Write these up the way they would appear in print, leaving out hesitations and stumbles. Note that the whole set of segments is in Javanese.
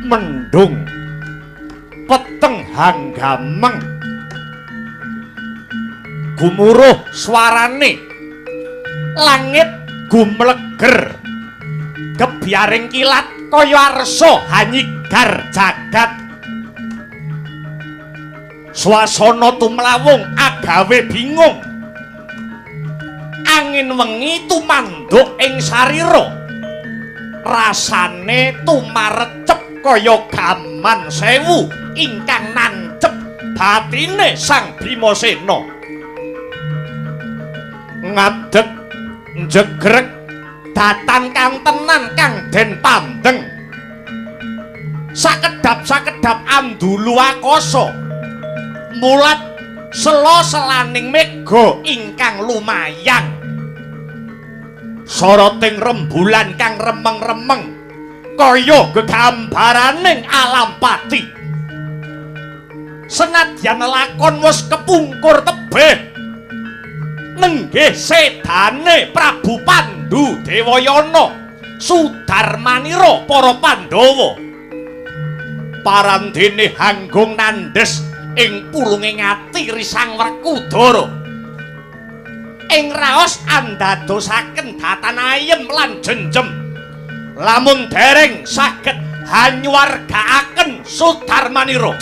Mendung peteng hanggameng gumuruh swarane langit gumleger gebyaring kilat kaya arsa hanyigar jagat swasana tumlawung agawe bingung angin wengi tumanduk ing sarira rasane tumarecep kaya gaman sewu ingkang nancep batine Sang Bimasena ngadeg njegreg datan kantenan kang den pandeng sakedhap-sakedhap andulu akasa mulat sela-selaning mega ingkang lumayang soroting rembulan kang remeng-remeng kaya gegambaraning alam pati senadyan lakon wis kepungkur tebih nenggih sedane Prabu Pandu Dewayana Sudarmanira para Pandhawa parandene hanggung nandhes ing pulunge ati Risang Werkudara ing raos andadosaken datan ayem lan jenjem lamun dereng saged hanyuwargaaken Sudarmanira.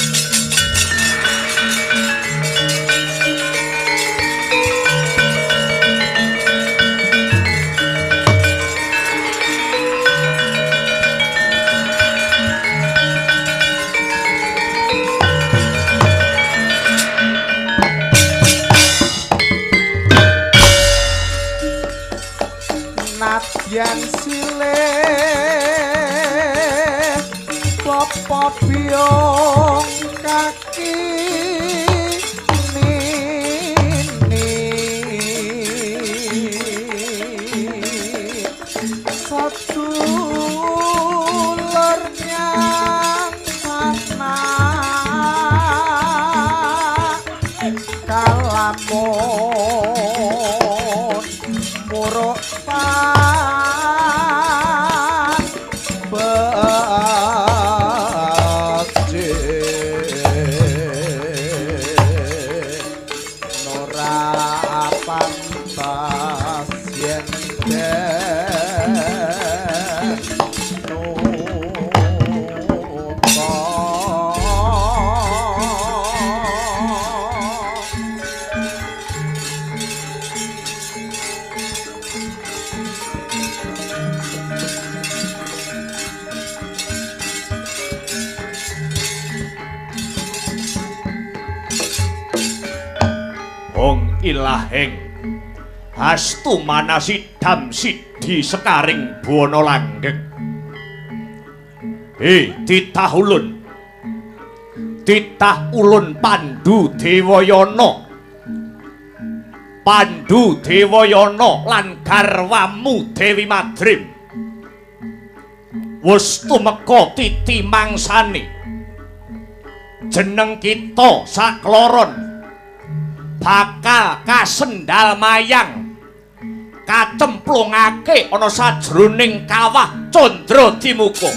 Nadyan silih bapa biyong kaki nini sedulur nyang sanak kalamun muruk Ilaheng hastu manasidam sidhi sekaring buwana langgeng. He titah ulun, titah ulun Pandu Dewayana, Pandu Dewayana lan garwamu Dewi Madrim wis tumeka titi mangsane. Jeneng kita sakloron bakal kasendal mayang kacemplungake ana sajroning kawah Candra Dimuka.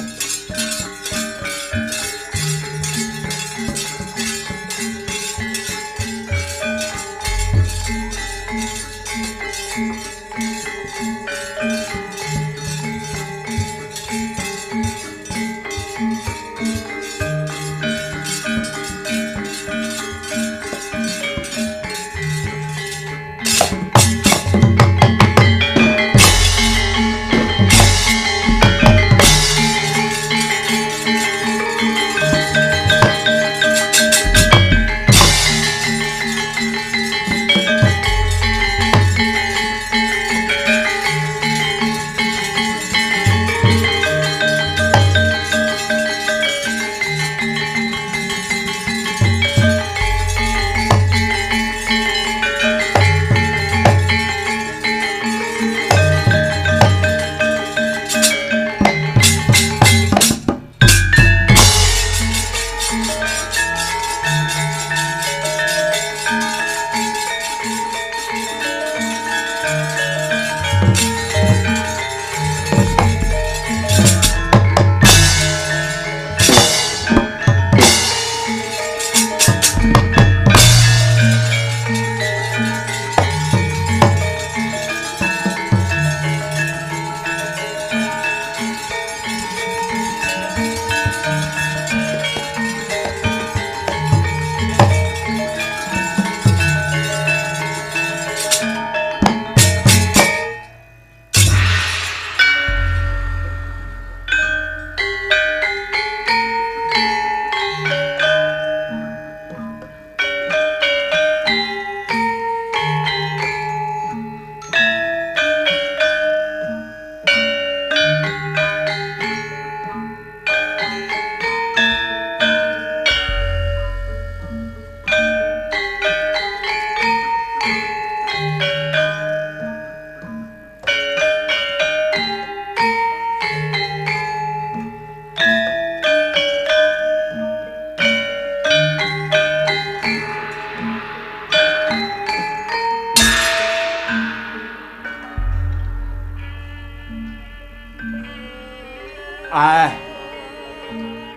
Ah.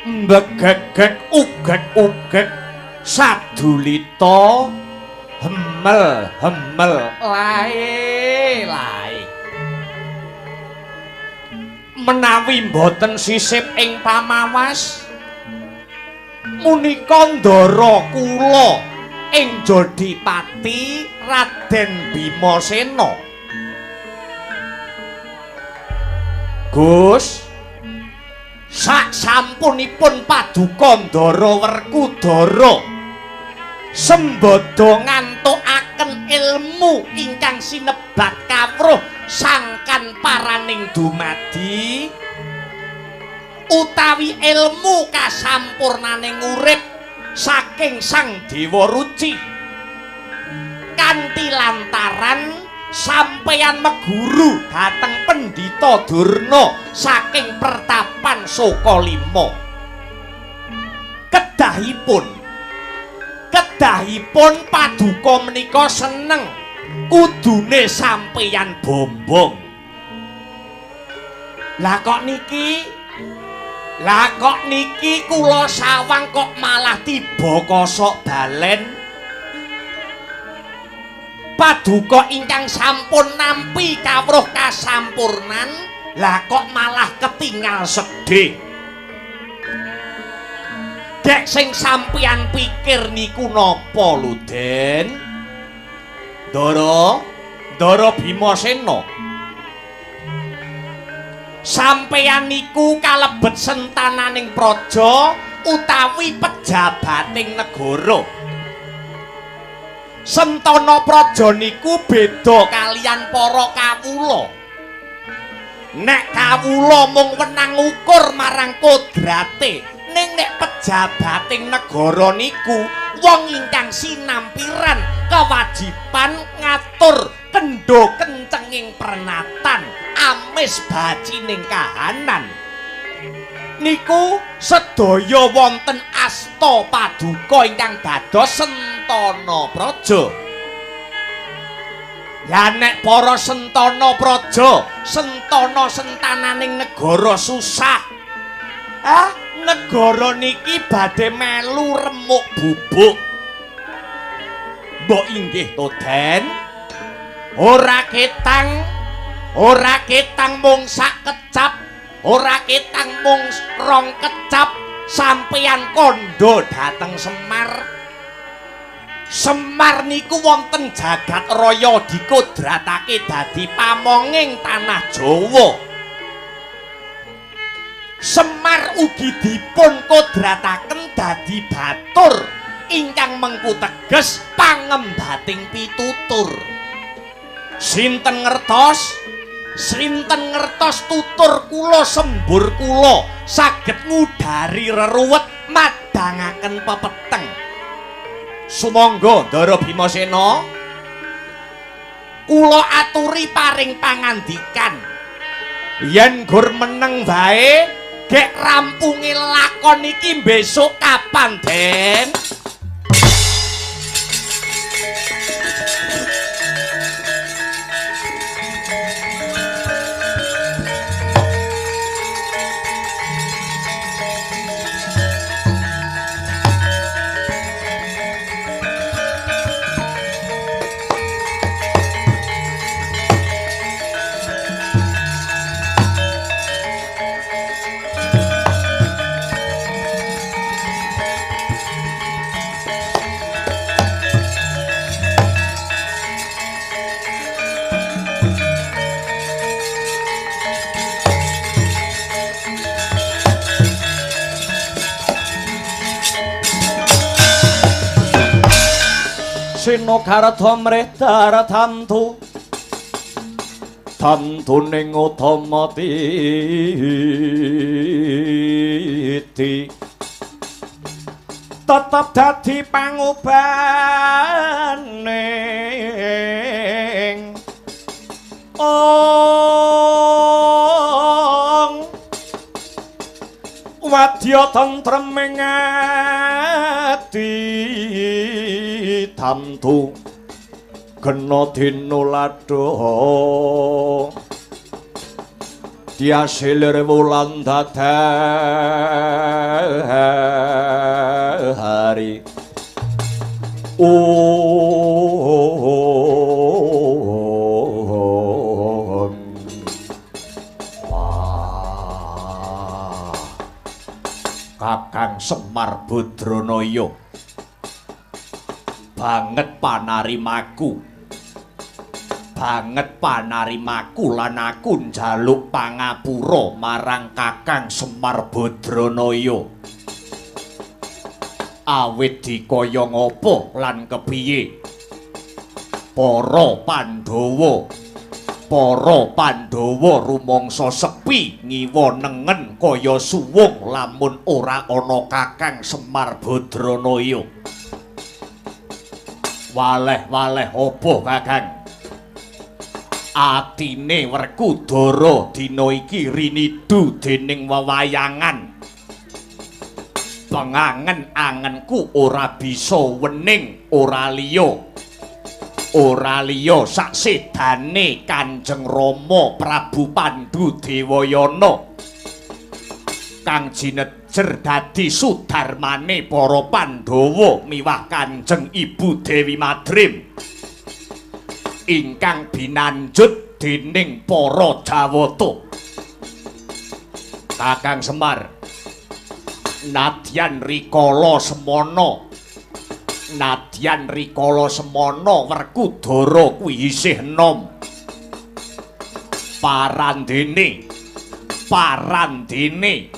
Mbegegeg ugeg-ugeg sadulita hemel hemel lae lae. Menawi mboten sisip ing pamawas munika ndara kula ing Jodipati Raden Bimasena. Gus, sak sampunipun paduka Ndara Werkudara sembada ngantukaken ilmu ingkang sinebat kawruh sangkan paraning dumadi utawi ilmu kasampurnaning urip saking Sang Dewa Ruci kanthi lantaran sampeyan meguru dhateng Pendhita Durna saking pertapan Sukalima. Kedahipun paduka menika seneng kudune sampeyan bombong. Lah kok niki kula sawang kok malah tiba kosok balen. Paduka ingkang sampun nampi kawruh kasampurnan, lah kok malah ketingal sedih. Dek sing sampeyan pikir niku napa lho, Den? Ndara Bimasena. Sampeyan niku kalebet sentananing praja utawi pejabating negara. Sentana praja niku beda kalian para kawula. Nek kawula mung wenang ngukur marang kodrate, ning nek pejabating negara niku wong ingkang sinampiran kewajiban ngatur kendho kencenging pernatan amis bacining kahanan. Niku sedaya wonten asta paduka ingkang dados sentana praja. Lah nek para sentana praja, sentana sentananing negara susah. Ah, negara niki badhe melu remuk bubuk. Mbok inggih to, Den? Ora ketang mung sak kecap, ora ketang mung rong kecap, sampeyan kandha dhateng Semar. Semar niku wonten jagat raya dikodratake dadi pamonging tanah Jawa. Semar ugi dipun kodrataken dadi batur ingkang mengku teges pangembating pitutur. Sinten ngertos? Sinten ngertos tutur kula sembur kula saged ngudari reruwet madangaken pepeteng. Sumangga Ndara Bimasena, kula aturi paring pangandikan. Yen gur meneng wae gek rampunge lakon iki besok kapan, Den? Sinokarta mredar tamtu tamtuning utama titi tetep dadi pangobaning ong wadya tentreming ati tamtu kena dina ladha Diasilir wulan dadari. Wah. Kakang Semar Badranaya banget panarimaku. Banget panarimaku lan aku njaluk pangapura marang Kakang Semar Badranaya. Awit dikaya ngapa lan kepiye para Pandhawa, para Pandhawa rumangsa sepi ngiwa nengen kaya suwung lamun ora ana Kakang Semar Badranaya. Waleh-waleh apa Kakang? Atine Werkudara dina iki rinidu dening wewayangan. Pengangen-angenku ora bisa wening, ora liya. Ora liya saksedane Kanjeng Rama Prabu Pandhu Dewayana kang jinejer dadi sudarmane para Pandhawa miwah Kanjeng Ibu Dewi Madrim ingkang binanjut dening para Jawata. Kakang Semar, nadyan rikala semana, nadyan rikala semana Werkudara kuwi isih enom. Parandene, parandene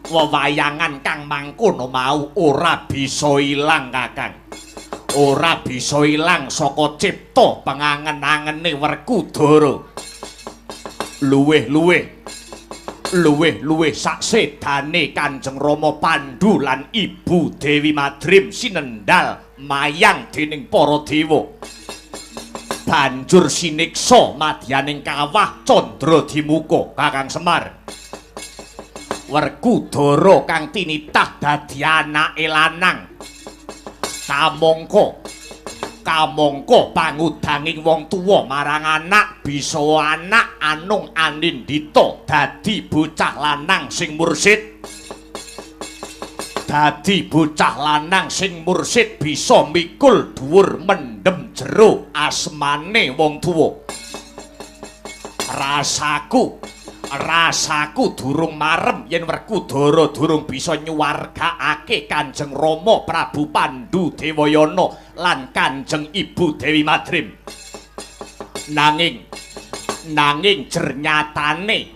wewayangan kang mangkono mau ora bisa ilang Kakang. Ora bisa ilang saka cipta pengangen-angene Werkudara. Luwih-luwih, luwih-luwih saksedane Kanjeng Rama Pandhu lan Ibu Dewi Madrim sinendal mayang dening para dewa. Banjur siniksa madyaning kawah Candra Dimuka Kakang Semar. Werkudara kang tinitah dadi anake lanang. Kamangka, kamangka pangudanging wong tuwa marang anak bisa anak anung anindita dadi bocah lanang sing mursid. Dadi bocah lanang sing mursid bisa mikul dhuwur mendem jero asmane wong tuwa. Rasaku, rasaku durung marem yen Werkudara durung bisa nyuwargaake Kanjeng Rama Prabu Pandhu Dewayana lan Kanjeng Ibu Dewi Madrim. Nanging, nanging jernyatane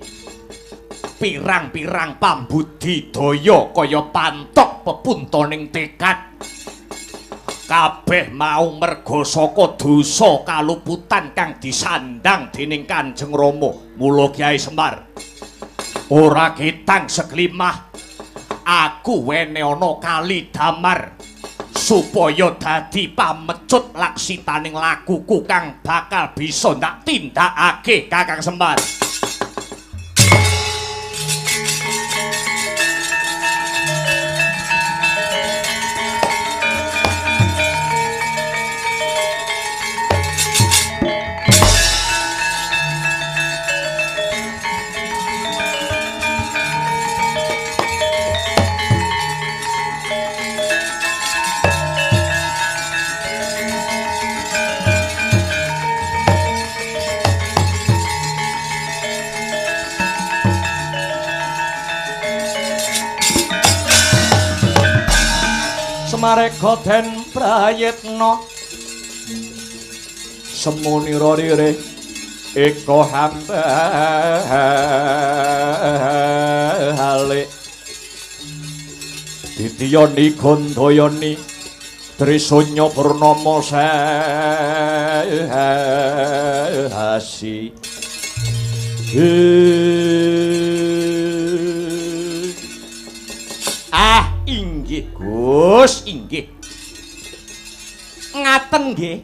pirang-pirang pambudidaya kaya pantok pepuntoning tekad kabeh mau merga saka dosa kaluputan kang disandang dening Kanjeng Rama. Mula Kyai Semar, ora ketang seklimah aku wene ana kali damar supaya dadi pamecut laksitaning lakuku kang bakal bisa ndak tindakake Kakang Semar. Semareka den prayitna semunira rire eka hambale ditiyani gandayani trisanya purnama sasi. Ah inggih Gus, inggih. Ngaten nggih.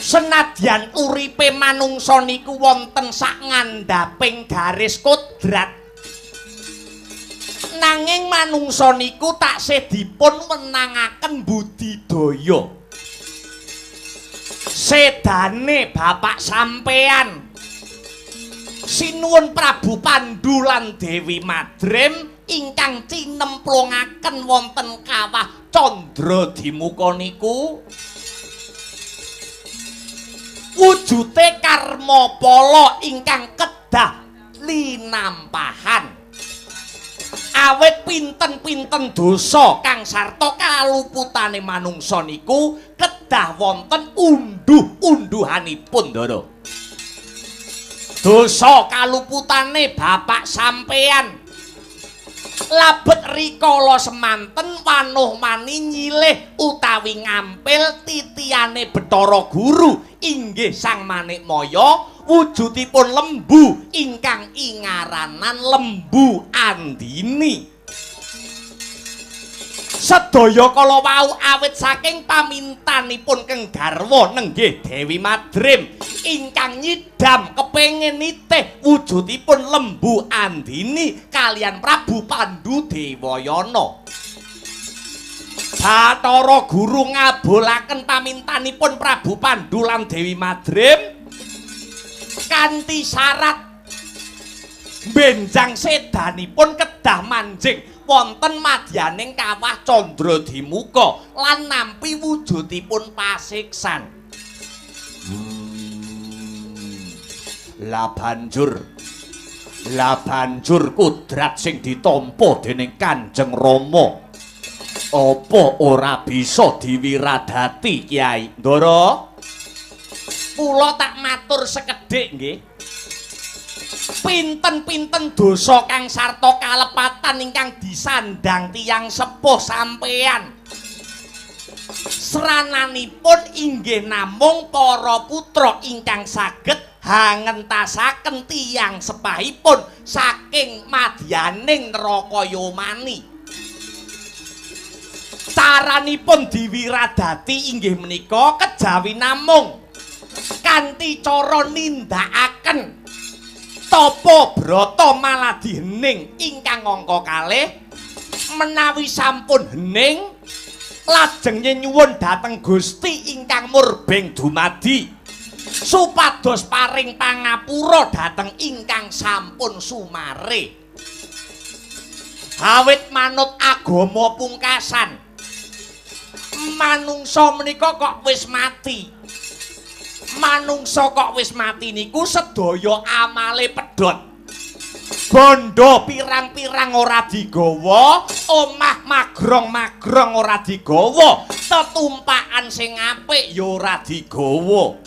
Senadyan uripe manungsa niku wonten sak ngandhaping garis kodrat, nanging manungsa niku taksih dipun wenangaken budidaya. Sedane bapak sampean Sinuwun Prabu Pandu lan Dewi Madrim ingkang cinemplungaken wonten kawah Candra Dimuka niku wujute karma pala ingkang kedah linampahan. Awit pinten-pinten dosa kang sarta kaluputane manungsa niku kedah wonten unduh-unduhanipun, Ndara. Dosa kaluputane bapak sampeyan labet rikala semanten wanuh mani nyilih utawi ngampil titiyane Bathara Guru inggih Sang Manikmaya wujudipun lembu ingkang ingaranan Lembu Andini. Sedaya kala wau awit saking pamintanipun keng garwa nenggih Dewi Madrim ingkang nyidam kepengin nitih wujudipun Lembu Andini kalian Prabu Pandu Dewayana. Bathara Guru ngabulaken pamintanipun Prabu Pandu lan Dewi Madrim kanthi syarat benjang sedanipun kedah manjing wonten madyaning kawah Candra Dimuka lan nampi wujudipun pasiksan. Lah banjur kudrat sing ditampa dening Kanjeng Rama apa ora bisa diwiradati, Kyai? Ndara, kula tak matur sekedhik nggih. Pinten-pinten dosa kang sarta kalepatan ingkang disandang tiyang sepuh sampeyan. Srananipun inggih namung para putra ingkang saged hangentasaken tiyang sepahipun saking madyaning neraka Yomani. Caranipun diwiradati inggih menika kejawi namung kanthi cara nindakaken tapa brata maladi hening ingkang angka kalih. Menawi sampun hening lajeng nyenyuwun dhateng Gusti ingkang murbeng dumadi supados paring pangapura dhateng ingkang sampun sumare. Awit manut agama pungkasan, manungsa menika kok wis mati. Manungsa kok wis mati niku sedaya amale pedhot. Bondo pirang-pirang ora digawa, omah magrong-magrong ora digawa, tetumpakan sing apik ya ora digawa.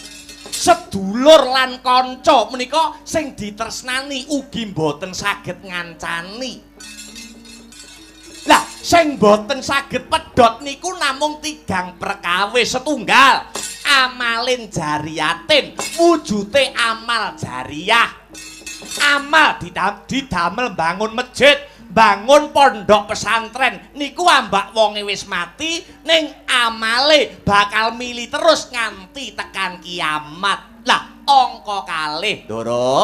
Sedulur lan kanca menika sing ditresnani ugi mboten saged ngancani. Lah, sing mboten saged pedhot niku namung tigang perkawis setunggal. Amalin jariyatin, wujute amal jariyah. Amal didamel bangun masjid, bangun pondok pesantren niku ambak wonge wis mati ning amale bakal mili terus nganti tekan kiamat. Lah, angka kalih, Ndara.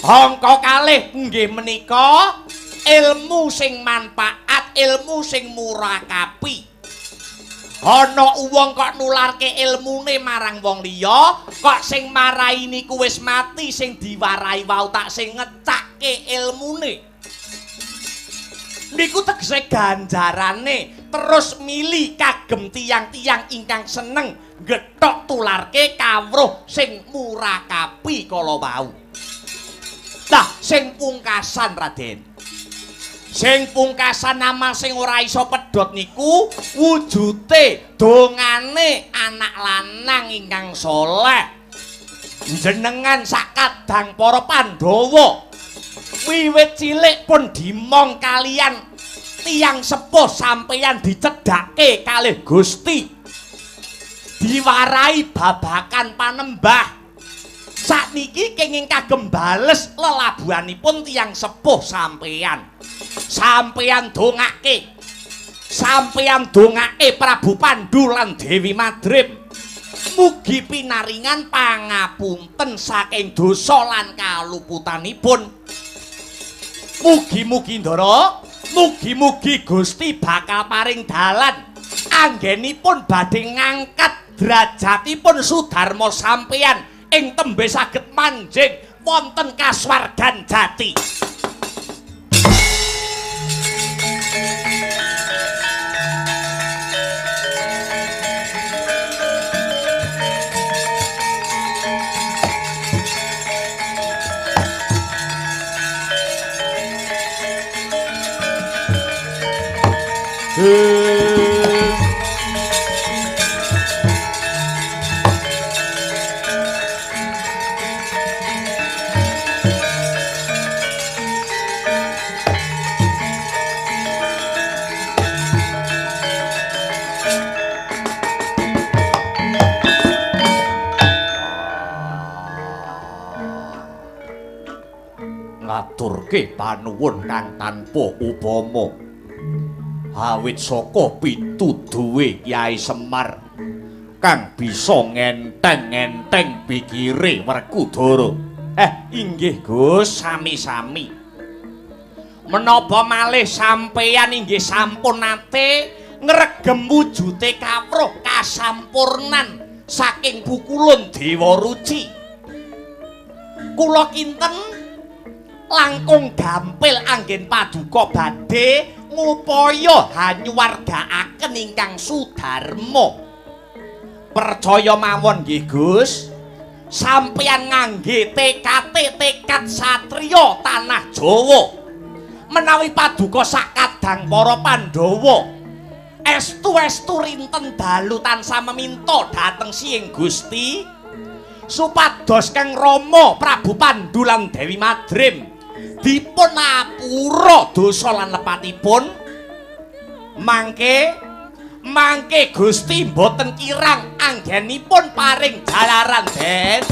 Angka kalih nggih menika ilmu sing manfaat, ilmu sing murakapi. Ana wong kok nularke ilmune marang wong liya, kok sing marai niku wis mati, sing diwarai wau tak sing ngecake ilmune. Niku tegese ganjarane terus mili kagem tiyang-tiyang ingkang seneng gethok tularke kawruh sing murakapi kala wau. Lah, sing pungkasan, Raden. Sing pungkasan amal sing ora iso pedhot niku wujute dongane anak lanang ingkang soleh. Jenengan sakadang para Pandhawa wiwit cilik pun dimong kalian tiyang sepuh sampeyan dicedhake kalih Gusti. Diwarai babakan panembah. Sakniki kenging kagem bales lelabuhanipun tiyang sepuh sampeyan. Sampeyan dongake. Sampeyan dongake Prabu Pandu lan Dewi Madrim. Mugi pinaringan pangapunten saking dosa lan kaluputanipun. Mugi-mugi Ndara, mugi-mugi Gusti bakal paring dalan anggenipun badhe ngangkat derajatipun Sudarma sampeyan ing tembe saged manjing wonten kasuwargan jati. Ngaturke panuwun kang tanpa upama. Awit saka pituduhe Kyai Semar kang bisa ngenteng-ngenteng pikire Werkudara. Inggih Gus, sami-sami. Menapa malih sampeyan inggih sampun nate ngregem wujute kawruh kasampurnan saking pukulun Dewa Ruci. Kula kinten langkung gampil anggen paduka badhe ngupaya hanyuwargaaken ingkang sudarma. Percaya mawon nggih Gus, sampeyan ngangge tekad satriya tanah Jawa. Menawi paduka sakadang para Pandhawa estu-estu rinten dalu tansah meminta dhateng Siing Gusti supados Kang Rama Prabu Pandu lan Dewi Madrim dipun apura dosa lan lepatipun. Mangke mangke Gusti mboten kirang anggenipun paring jalaran den.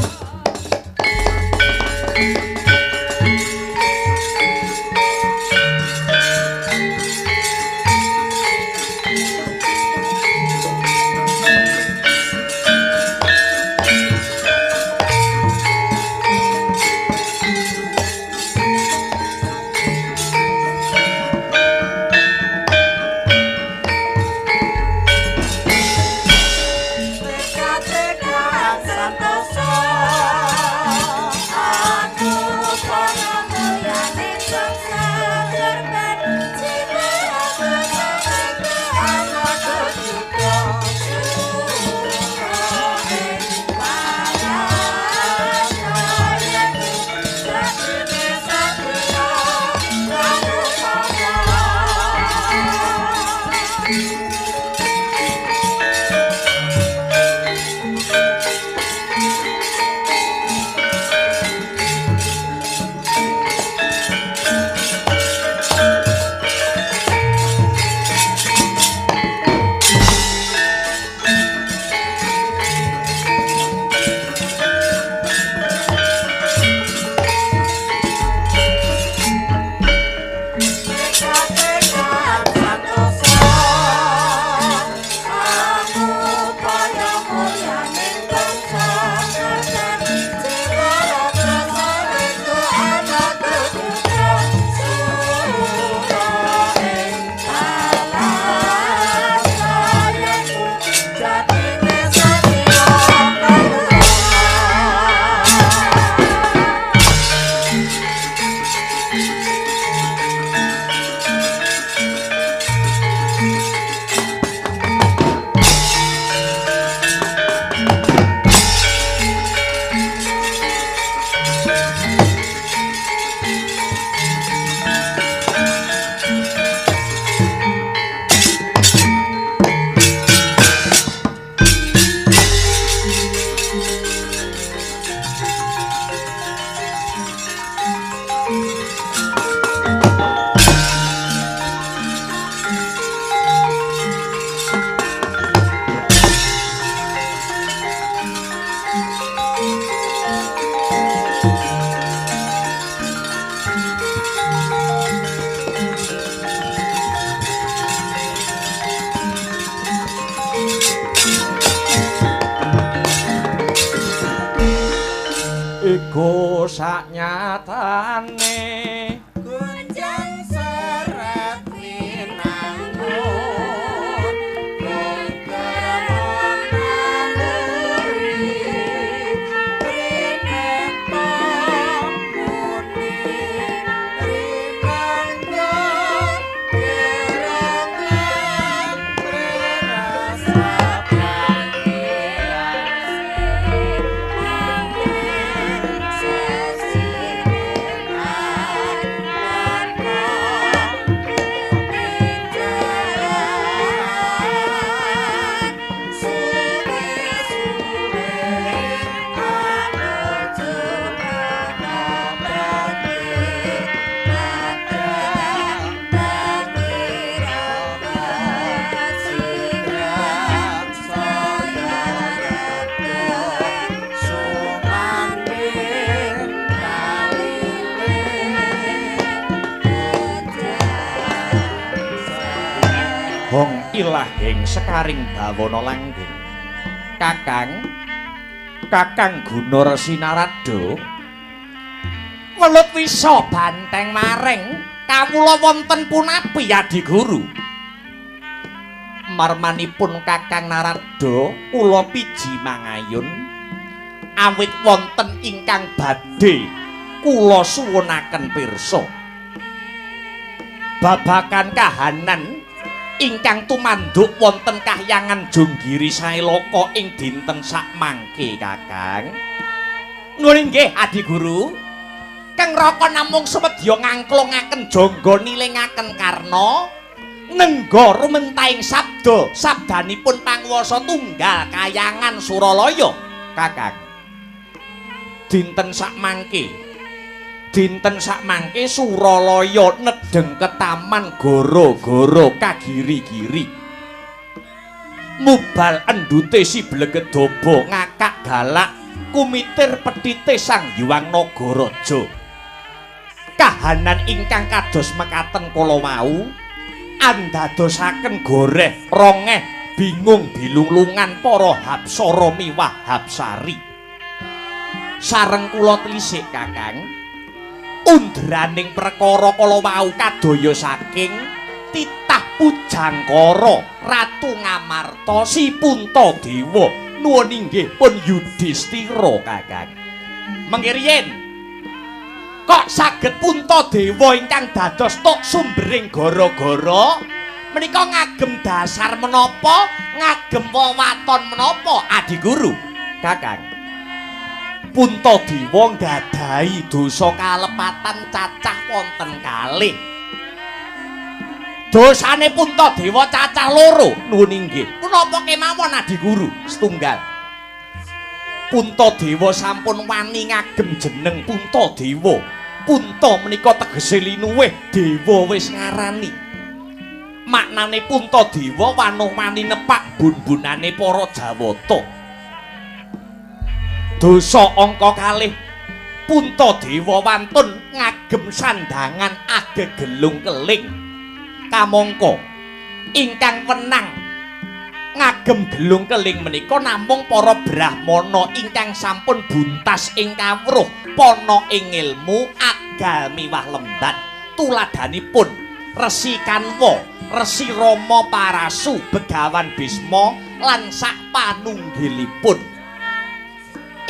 Iku saknyatane gunjang seret winangun geger naluri. Hong ilahing sekaring bawana langgeng. Kakang, Kakang Guna Resi Narada, welut wisa banteng maring kawula wonten punapi Adiguru. Marmanipun Kakang Narada kula piji mangayun awit wonten ingkang badhe kula suwunaken pirsa babagan kahanan ingkang tumanduk wonten kahyangan Jonggiri Sailaka ing dinten sakmangke Kakang. Nuwun inggih Adiguru. Kang Raka namung sumedya ngangklungaken jangga nilingaken karna nengga rumentahing sabda sabdanipun panguwasa tunggal kayangan Suralaya. Kakang, dinten sakmangke Suralaya nedheng ketaman gara-gara kagiri-giri. Mubal endute si Blegedaba ngakak galak kumitir petite Sang Hyang Nagaraja. Kahanan ingkang kados mekaten kala wau andadosaken goreh rongeh bingung bilunglungan para hapsara miwah hapsari. Sareng kula telisik Kakang, undraning perkara kala wau kadaya saking titah Pujangkara Ratu Ngamarta Si Puntadewa. Nuwun inggih pun Yudhistira Kakang. Mengke riyin kok saged Puntadewa ingkang dados tok sumbering gara-gara menika ngagem dasar menapa, ngagem wewaton menapa Adiguru? Kakang, Puntadewa nggadahi dosa kalepatan cacah wonten kalih. Dosane Puntadewa cacah loro. Nuwun inggih. Punapa kemawon Adiguru? Setunggal, Puntadewa sampun wani ngagem jeneng Puntadewa. Punta menika tegese linuwih, dewa wis ngarani. Maknane Puntadewa wanuh wani nepak bun-bunane para Jawata. Dosa angka kalih, Puntadewa wantun ngagem sandangan agegelung keling. Kamangka ingkang wenang ngagem gelung keling menika namung para brahmana ingkang sampun buntas ing kawruh pana ing ilmu agal miwah lembat. Tuladhanipun Resi Kanwa, Resi Rama Parasu, Begawan Bisma lan sak panunggilipun.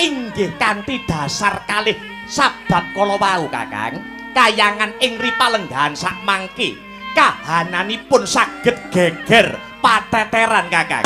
Inggih kanthi dasar kalih sabab kala wau Kakang, kayangan ing ripalenggahan sakmangke kahananipun saged geger pateteran Kakang.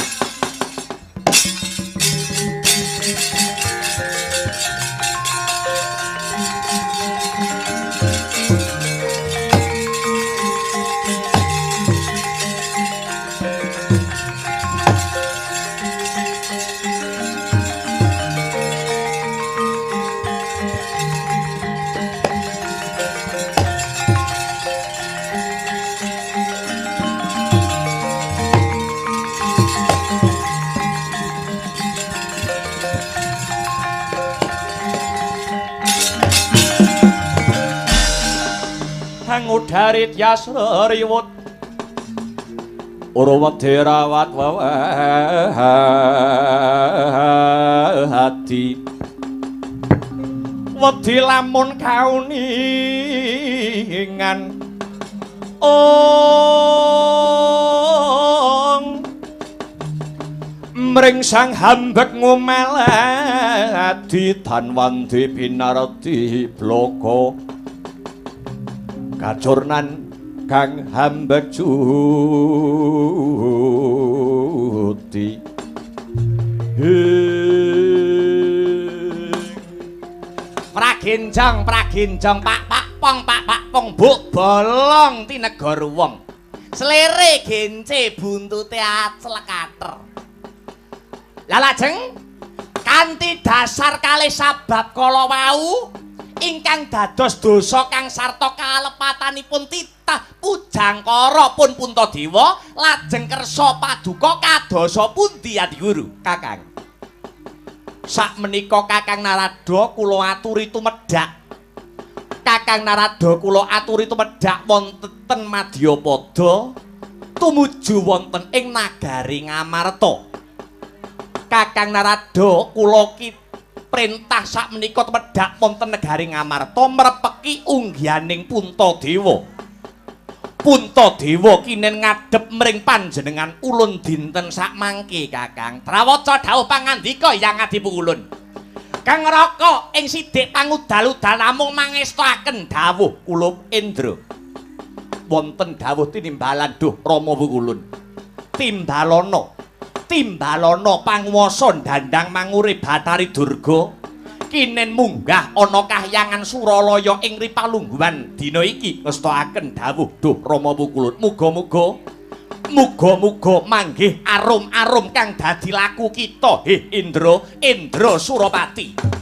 Angudarit yasriwut ora wedi rawat hati wedi lamun kauningan ong mring sang hambek ngumeladi danwandi binardi bloko kacurnan kang hambek judi. Pragenjong, pragenjong, pak pak pong, pak pak pong, buk bolong tinegor wong. Slere gence buntute aclek ater. Lah lajeng kanthi dasar kalih sabab kala wau ingkang dados dosa kang sarta kalepatanipun titah Pujangkara pun Puntadewa lajeng kersa paduka kadosa pundi Adiguru? Kakang, sakmenika Kakang Narada kula aturi tumedhak. Kakang Narada kula aturi tumedhak wonten Madyapada Tumuju wonten ing nagari Ngamarta. Kakang Narada kula ki perintah sakmenika tumedhak wonten negari Ngamarta mrepeki unggihaning Puntadewa. Puntadewa kinen ngadhep mring panjenengan ulun dinten sakmangke Kakang. Trawaca dawuh pangandika Hyang Adipukulun. Kang Raka ing sidik pangudal-udal namung mangestoaken dawuh kula Indra. Wonten dawuh tinimbalan duh Rama Wukulun. Timbalana, timbalana panguwasa dandang mangure Bathari Durga kinen munggah ana kahyangan Suralaya ing ripalungguhan dina iki ngestoaken dawuh duh Rama Wukulun. Muga-muga muga-muga manggih arum-arum kang dadi laku kita. Heh Indra, Indra Surapati.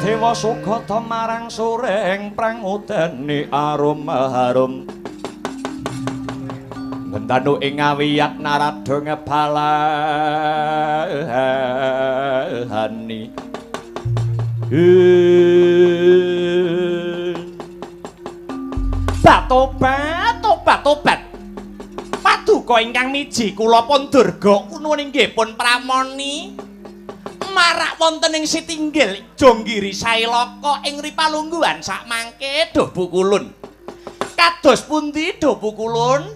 Dewa sugata marang sureng prangudani arum harum ngentanu ing awiyat Narada ngebalani. Batobat, tobat, tobat. Paduka ingkang miji kula pun Durga nuwun inggih pun pramoni marak wonten ing sitinggil Jonggiri Sailaka ing ripalungguhan sakmangke duh Pukulun. Kados pundi duh Pukulun?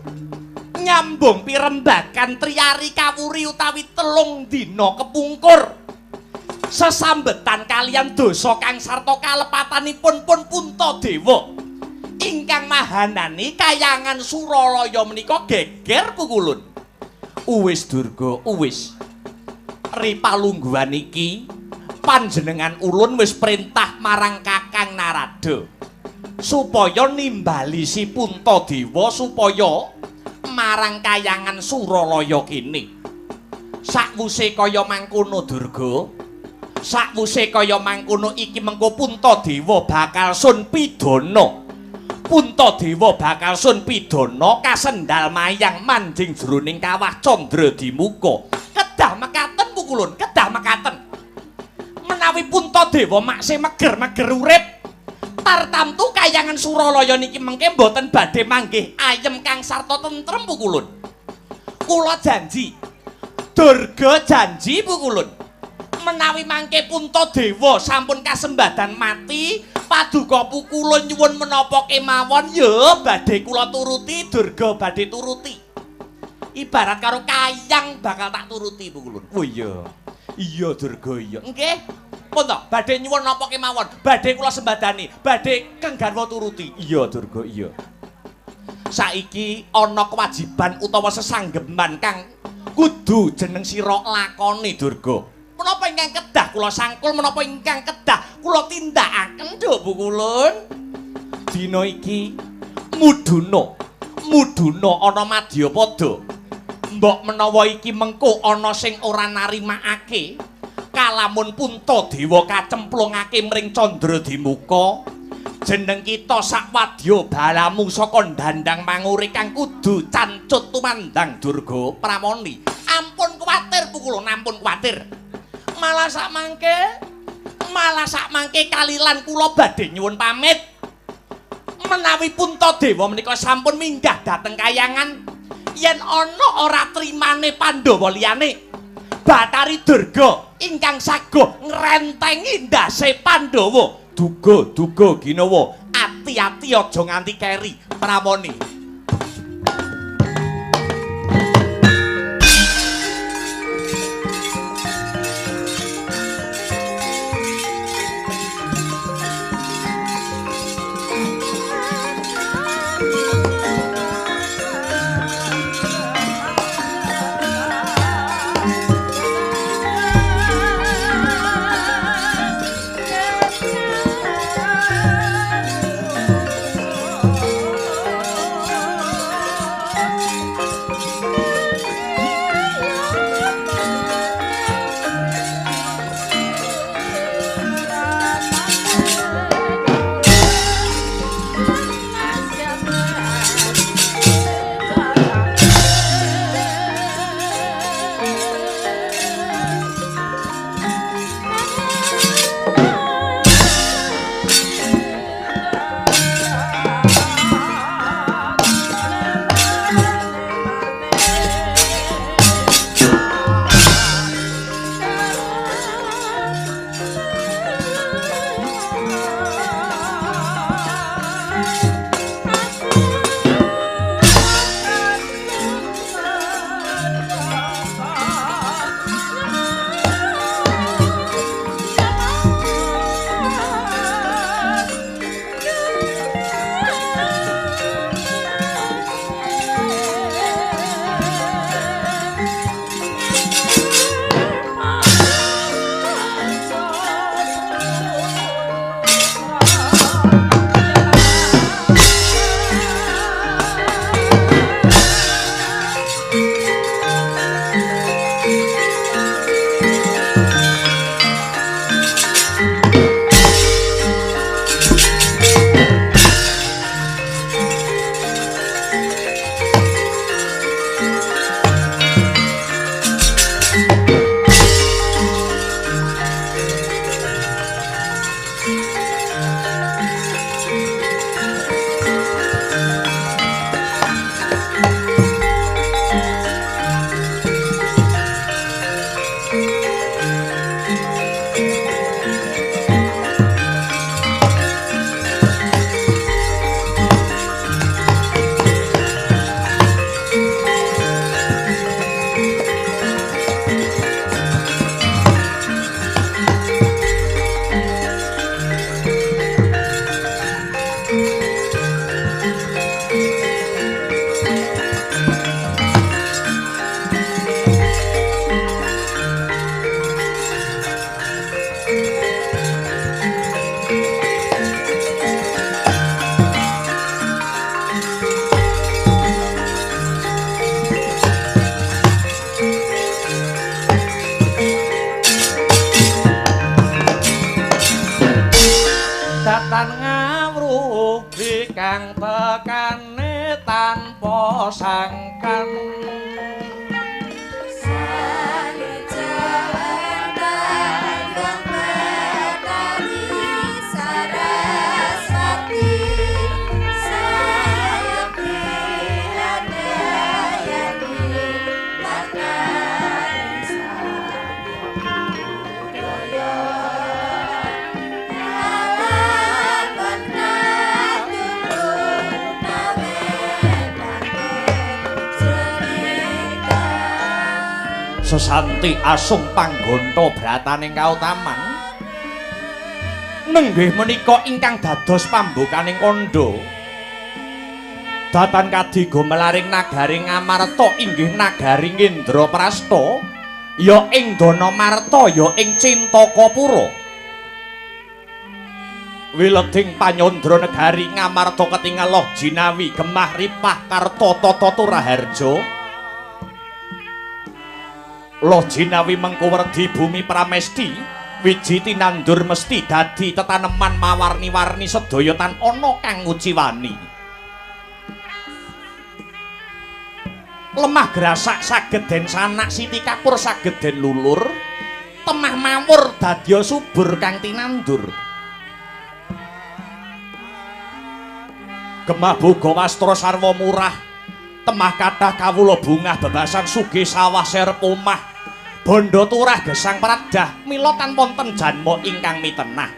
Nyambung pirembagan triari kawuri utawi 3 dina kepungkur. Sesambetan kaliyan dosa kang sarta kalepatanipun pun Puntadewa ingkang mahanani kayangan Suralaya menika geger Pukulun. Uwis Durga, uwis. Ripalungguhan iki panjenengan ulun wis perintah marang Kakang Narada supaya nimbali si Puntadewa supaya marang kayangan Suralaya kene. Sakwuse kaya mangkono Durga, sakwuse kaya mangkono iki mengko Puntadewa bakal sun pidana. Puntadewa bakal sun pidana kasendal mayang manjing jroning kawah Candra Dimuka. Kedah mekaten Pukulun, kedah mekaten. Menawi Puntadewa maksih meger-meger urip, tartamtu kayangan Suralaya niki mengke mboten badhe manggih ayem kang sarta tentrem Pukulun. Kula janji, Durga janji Pukulun. Menawi mangke Puntadewa sampun kasembadan mati, paduka Pukulun nyuwun menapa kemawon ya badhe kula turuti, Durga badhe turuti. Ibarat karo kayang bakal tak turuti Pukulun. Oh iya. Iya Durga iya. Nggih. Pun to, badhe nyuwun napa kemawon, badhe kula sembadani, badhe keng garwa turuti. Iya Durga iya. Saiki ana kewajiban utawa sesanggeman kang kudu jeneng sira lakoni Durga. Menapa ingkang kedah kula sangkul, menapa ingkang kedah kula tindakaken Nduk Pukulun? Dina iki muduna, muduna ana madyapada. Mbok menawa iki mengko ana sing ora narimakake kalamun Puntadewa kacemplungake mring Candra Dimuka, Jeneng kita sakwadya balamu saka dandang mangure kang kudu cancut tumandang Durga Pramoni. Ampun kuwatir pukulun, ampun kuwatir. Malah sak mangke kalilan kula badhe nyuwun pamit. Menawi Puntadewa menika sampun minggah dhateng kayangan, yen ana ora trimane Pandhawa liyane, Bathari Durga ingkang saguh ngrentengi ndase Pandhawa. Duga-duga ginawa, ati-ati aja nganti keri Pramoni. Datan ngawruhi kang tekane tanpa sangkan. Sesanti asung panggonta brataning kautaman nenggih menika ingkang dados pambukaning kandha. Datan kadiga melaring nagari Ngamarta inggih nagari Indraprasta, ya ing Danamarta ya ing Cintakapura. Wileding panyandra negari Ngamarta ketingal loh jinawi gemah ripah karta tata turaharja. Loh jinawi mengko werdi bumi pramesti Wiji tinandur mesti dadi tetaneman mawarni-warni sedaya tan ana kang nguciwani. Lemah grasak saged den sanak, siti kapur saged den lulur, temah mawur dadya subur kang tinandur. Gemah boga wastra sarwa murah, temah kathah kawula bungah bebasan sugih sawah serep omah. Bondo turah gesang pradah, mila tan wonten janma ingkang mitenah.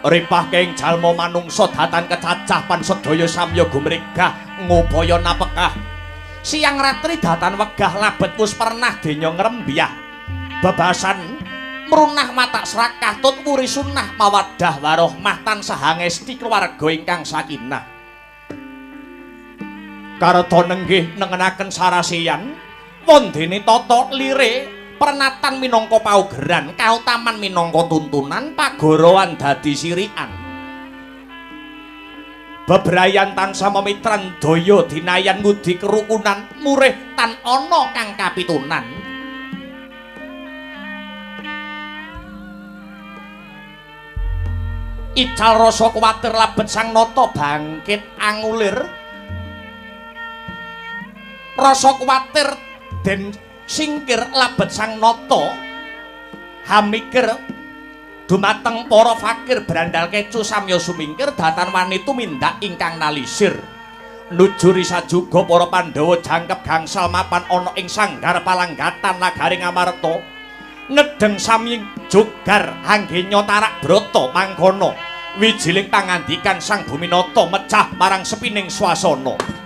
Ripah keng jalma manungsa datan kecacah pan sedaya samya gumregah ngupaya napekah. Siang ratri datan wegah labet wus pernah denya ngrembyah. Bebasan mrunah watak srakah tut wuri sunah mawaddah warohmah tansah angesti keluarga ingkang sakinah. Karta nenggih nengenaken sarasian wondene tata lire pernatan minangka paugeran kautaman minangka tuntunan pagorowan dadi sirikan. Bebrayan tansah memitran daya dinayan ngudi kerukunan murih tan ana kang kapitunan. Ical rasa kuwatir labet sang nata bangkit angulir. Rasa kuwatir den singkir labet sang nata hamikir dumateng para fakir brandal kecu samya sumingkir datan wani tumindak ingkang nalisir. Nujuri sajuga para Pandhawa jangkep gangsal mapan ana ing sanggar palanggatan nagari Ngamarta. Nedheng sami jogar anggenya tarak brata mangkono wijiling pangandikan Sang Buminata mecah marang sepining swasana.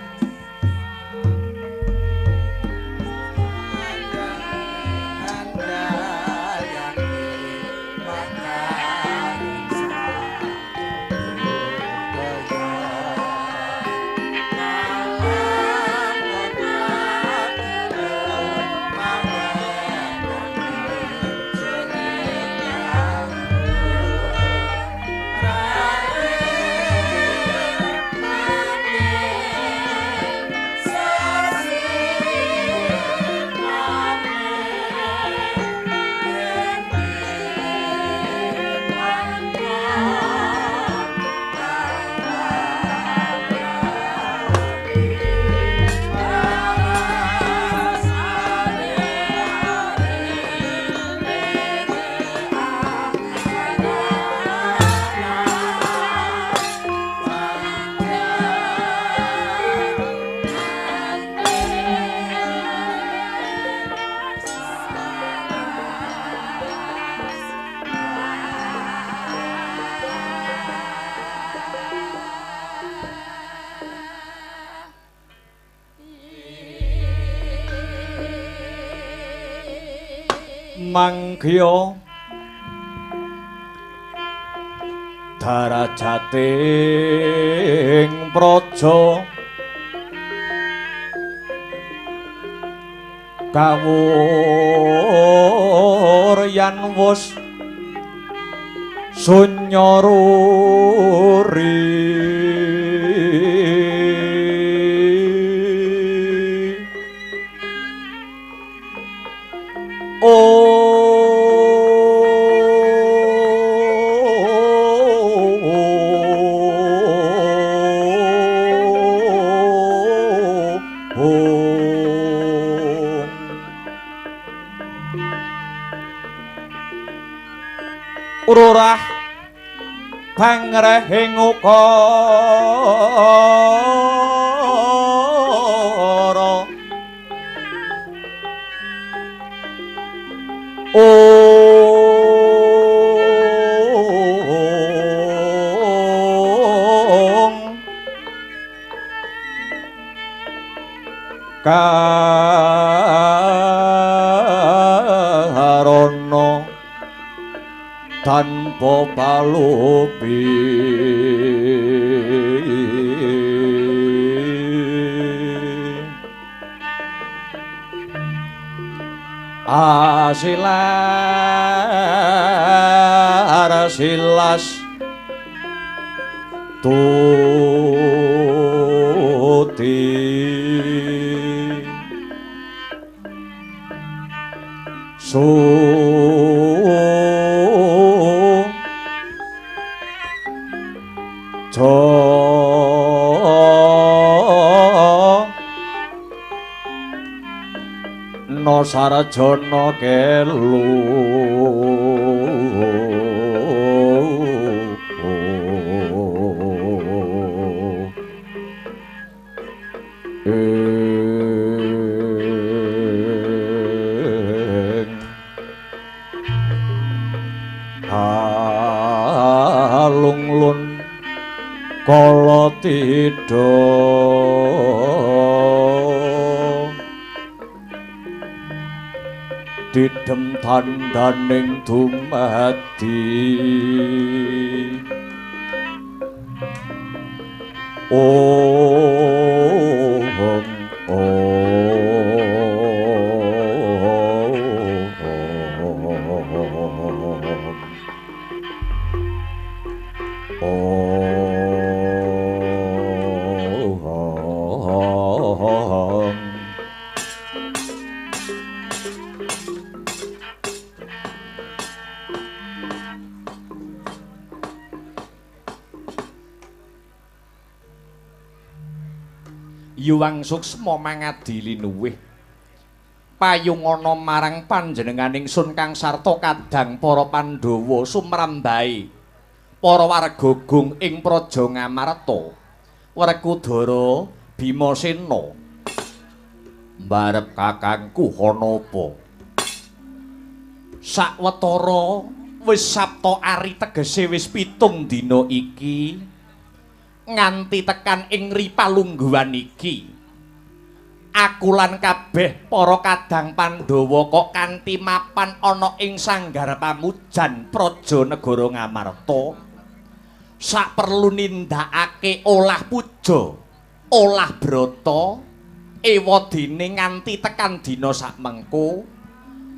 Manggya darajating praja kawuryan wus sunya ruri. Ururah pangrehing ukara ong karana tanpa palupi. Asilar silas tuti So no sarjana kelu ing kala tidha didem tandhaning dumadi ong Yuwang suksma mangadi linuwih payung ana marang panjenenganing sun kang sarta kadang para Pandhawa sumrambahe para warga gung ing Praja Ngamarta. Werkudara Bimasena mbarep kakangku ana apa? Sawetara wis Sabta Ari tegese wis 7 dina iki nganti tekan ing ripalungguhan iki aku lan kabeh para kadang Pandhawa kok kanthi mapan ana ing sanggar pamujan praja negara Ngamarta saperlu nindakake olah puja olah brata ewadene nganti tekan dina sakmengko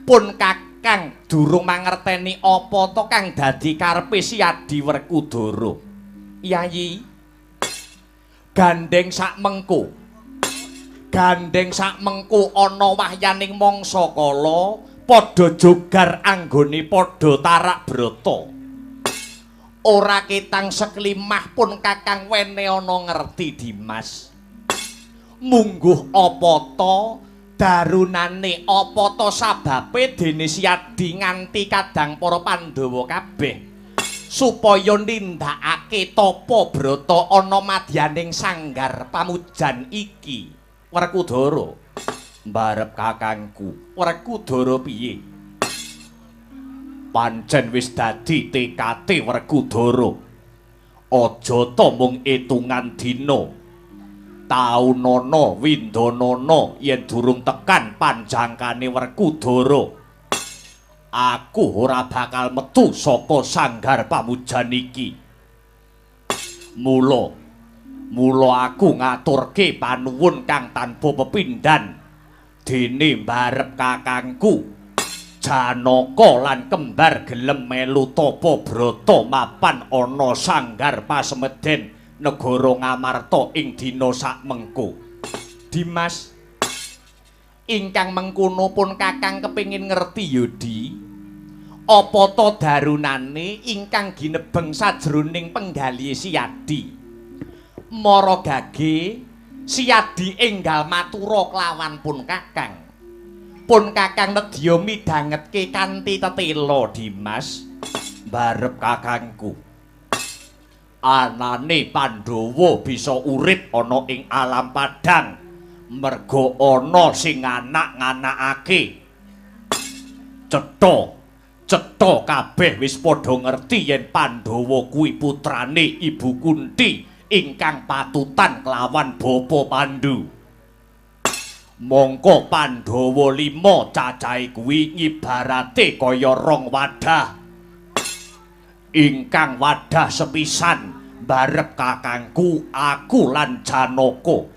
pun kakang durung mangerteni apa to kang dadi karepe Siadi Werkudara. Yayi gandeng sakmengko ana wahyaning mangsa kala padha jogar anggone padha tarak brata ora ketang seklimah pun kakang wene ana ngerti Dimas mungguh apa ta darunane apa ta sababe dene Siadi nganti kadang para Pandhawa kabeh supaya nindakake tapa brata ana madyaning sanggar pamujan iki. Werkudara mbarep kakangku Werkudara piye? Pancen wis dadi tekate Werkudara aja ta mung etungan dina taunana windanana yen durung tekan panjangkane Werkudara aku ora bakal metu saka sanggar pamujan iki. Mula aku ngaturke panuwun kang tanpa pepindhan dene mbarep kakangku Janaka lan kembar gelem melu tapa brata mapan ana sanggar pasemeden negara Ngamarta ing dina sakmengko. Dimas ingkang mengkono pun kakang kepengin ngerti Yudi apa ta darunane ingkang ginebeng sajroning penggalih Siadi. Mara gage Siadi enggal matura kelawan pun kakang. Pun kakang nedya midhangetke kanthi tetela Dimas mbarep kakangku. Anane Pandhawa bisa urip ana ing alam padang merga ana sing anak-nganakake. Cetha kabeh wis padha ngerti yen Pandhawa kuwi putrane Ibu Kunti ingkang patutan kelawan Bapa Pandu. Mongko Pandhawa 5 cacahe kuwi ngibarate kaya rong wadah. Ingkang wadah sepisan mbarep kakangku aku lan Janaka.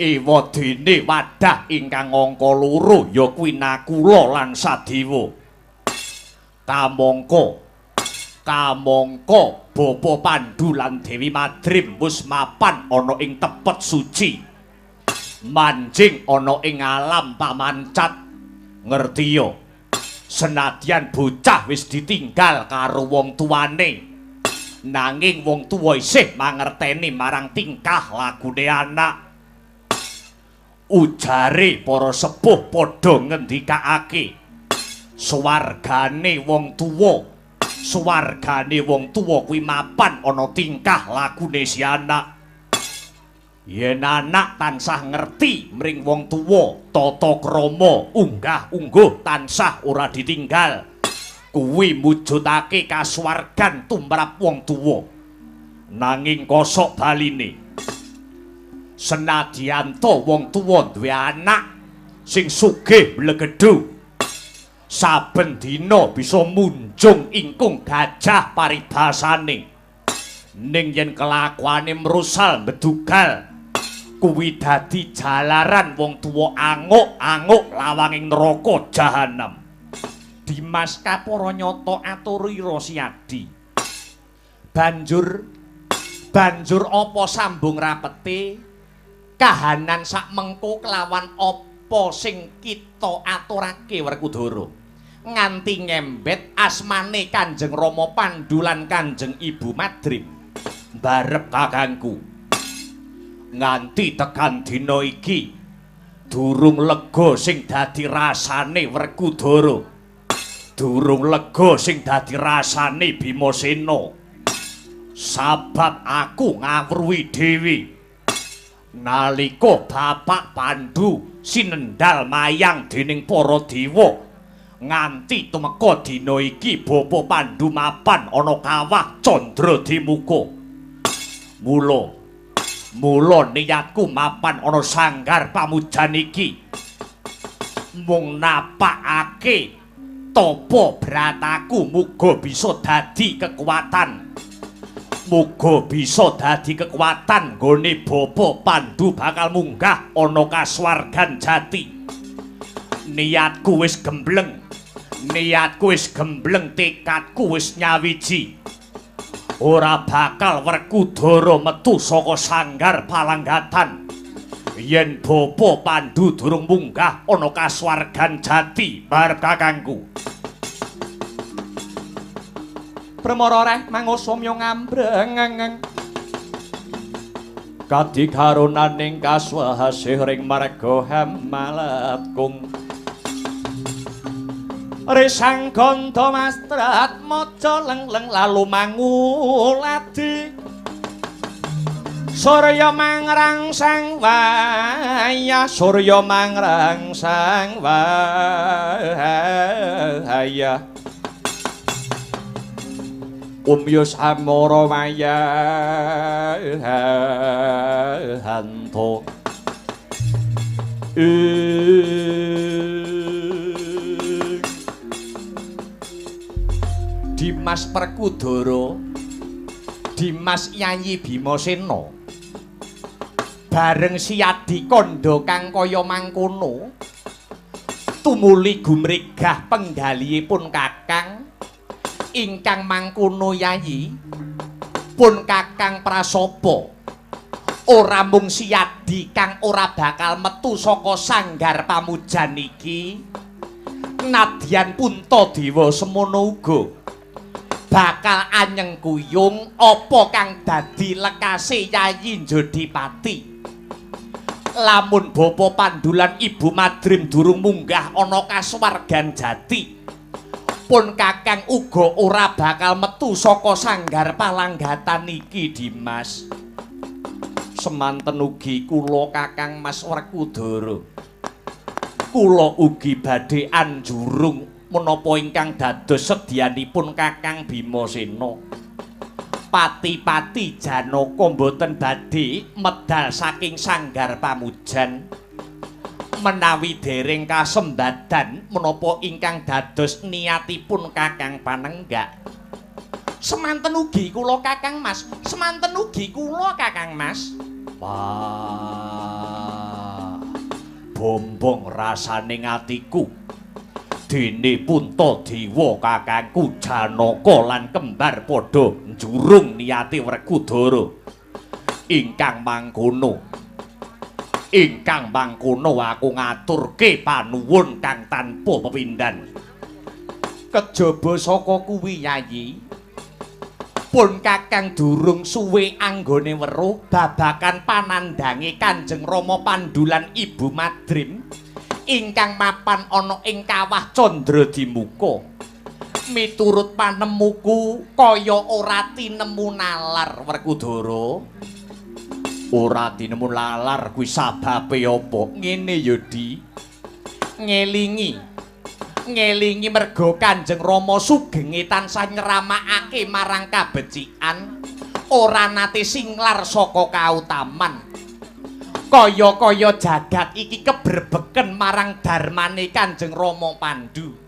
Ewadene wadah ingkang angka 2 ya kuwi Nakula lan Sadewa. Kamangka Bapa Pandu lan Dewi Madrim wis mapan ana ing tepet suci. Manjing ana ing alam pamancat. Ngerti ya? Senadyan bocah wis ditinggal karo wong tuane, nanging wong tuwa isih mangerteni marang tingkah lakune anak. Ujare para sepuh padha ngendikake, swargane wong tuwa, swargane wong tuwa kuwi mapan ana tingkah lakune si anak. Yen anak tansah ngerti mring wong tuwa, tata krama unggah-ungguh tansah ora ditinggal, kuwi mujudake kasuwargan tumrap wong tuwa. Nanging kosok baline, senadyan to wong tuwa duwe anak sing sugih mblegedhu, saben dina bisa munjung ingkung gajah paribasane, ning yen kelakuane mrusal mbedugal, kuwi dadi jalaran wong tuwa anguk-anguk lawanging neraka jahanam. Dimas kapara nyata aturira Siadi. Banjur apa sambung rapete kahanan sak mengko kelawan apa sing kita aturake Werkudara, nganti ngembet asmane Kanjeng Rama Pandu lan Kanjeng Ibu Madrim. Barep kakangku, nganti tekan dina iki durung lega sing dadi rasane Werkudara, durung lega sing dadi rasane Bimasena. Sabab aku ngawruhi dhewe nalika Bapak Pandu sinendal mayang dening para dewa, nganti tumeka dina iki Bapa Pandu mapan ana kawah Candra Dimuka. Mula niatku mapan ana sanggar pamujan iki mung napakake tapa brataku muga bisa dadi kekuatan. Muga bisa dadi kekuatan nggone Bapa Pandu bakal munggah ana kasuwargan jati. Niatku wis gembleng, niatku wis gembleng, tekadku wis nyawiji. Ora bakal Werkudara metu saka sanggar palanggatan yen Bapa Pandu durung munggah ana kasuwargan jati barep kakangku. Premara reh mangosomya ngambreng kadikarunaning kaswasih ring marga Hamalatkung. Resang gandha mastrat maca lengleng lalu manguladi, surya mangrangsang wayah, surya mangrangsang wayah. Umyus amara wayahanto. Dimas Werkudara, Dimas Yayi Bimasena, bareng Siadi kandha kang kaya mangkono, tumuli gumregah penggalihipun kakang ingkang mangkono Yayi pun kakang prasapa. Ora mung Siadi kang ora bakal metu saka sanggar pamujan iki, nadyan Puntadewa semono uga bakal anyeng kuyung apa kang dadi lekase Yayi Jodipati. Lamun Bapa Pandu lan Ibu Madrim durung munggah ana kasuwargan jati, pun kakang uga ora bakal metu saka sanggar palanggatan iki. Dimas, semanten ugi kula kakang Mas Werkudara, kula ugi badhe anjurung menapa ingkang dados sedyanipun kakang Bimasena. Pati-pati Janaka mboten badhe medal saking sanggar pamujan menawi dereng kasembadan menapa ingkang dados niatipun kakang panenggak. Semanten ugi kula kakang Mas, semanten ugi kula kakang Mas. Wah, bombong rasane atiku dene Puntadewa kakangku Janaka lan kembar padha njurung niate Werkudara ingkang mangkono. Ingkang mangkono aku ngaturke panuwun kang tanpa pepindhan. Kejaba saka kuwi Yayi, pun Kakang durung suwe anggone weruh babakan panandhange Kanjeng Rama Pandu lan Ibu Madrim ingkang mapan ana ing kawah Candradimuka. Miturut panemuku kaya ora tinemu nalar Werkudara. Ora tinemu lalar kuwi sababe apa? Ngene ya Di. Ngelingi merga Kanjeng Rama sugenge tansah nyeramakake marang kabecikan, ora nate singlar saka kautaman. Kaya-kaya jagat iki kebrebeken marang darmane Kanjeng Rama Pandu.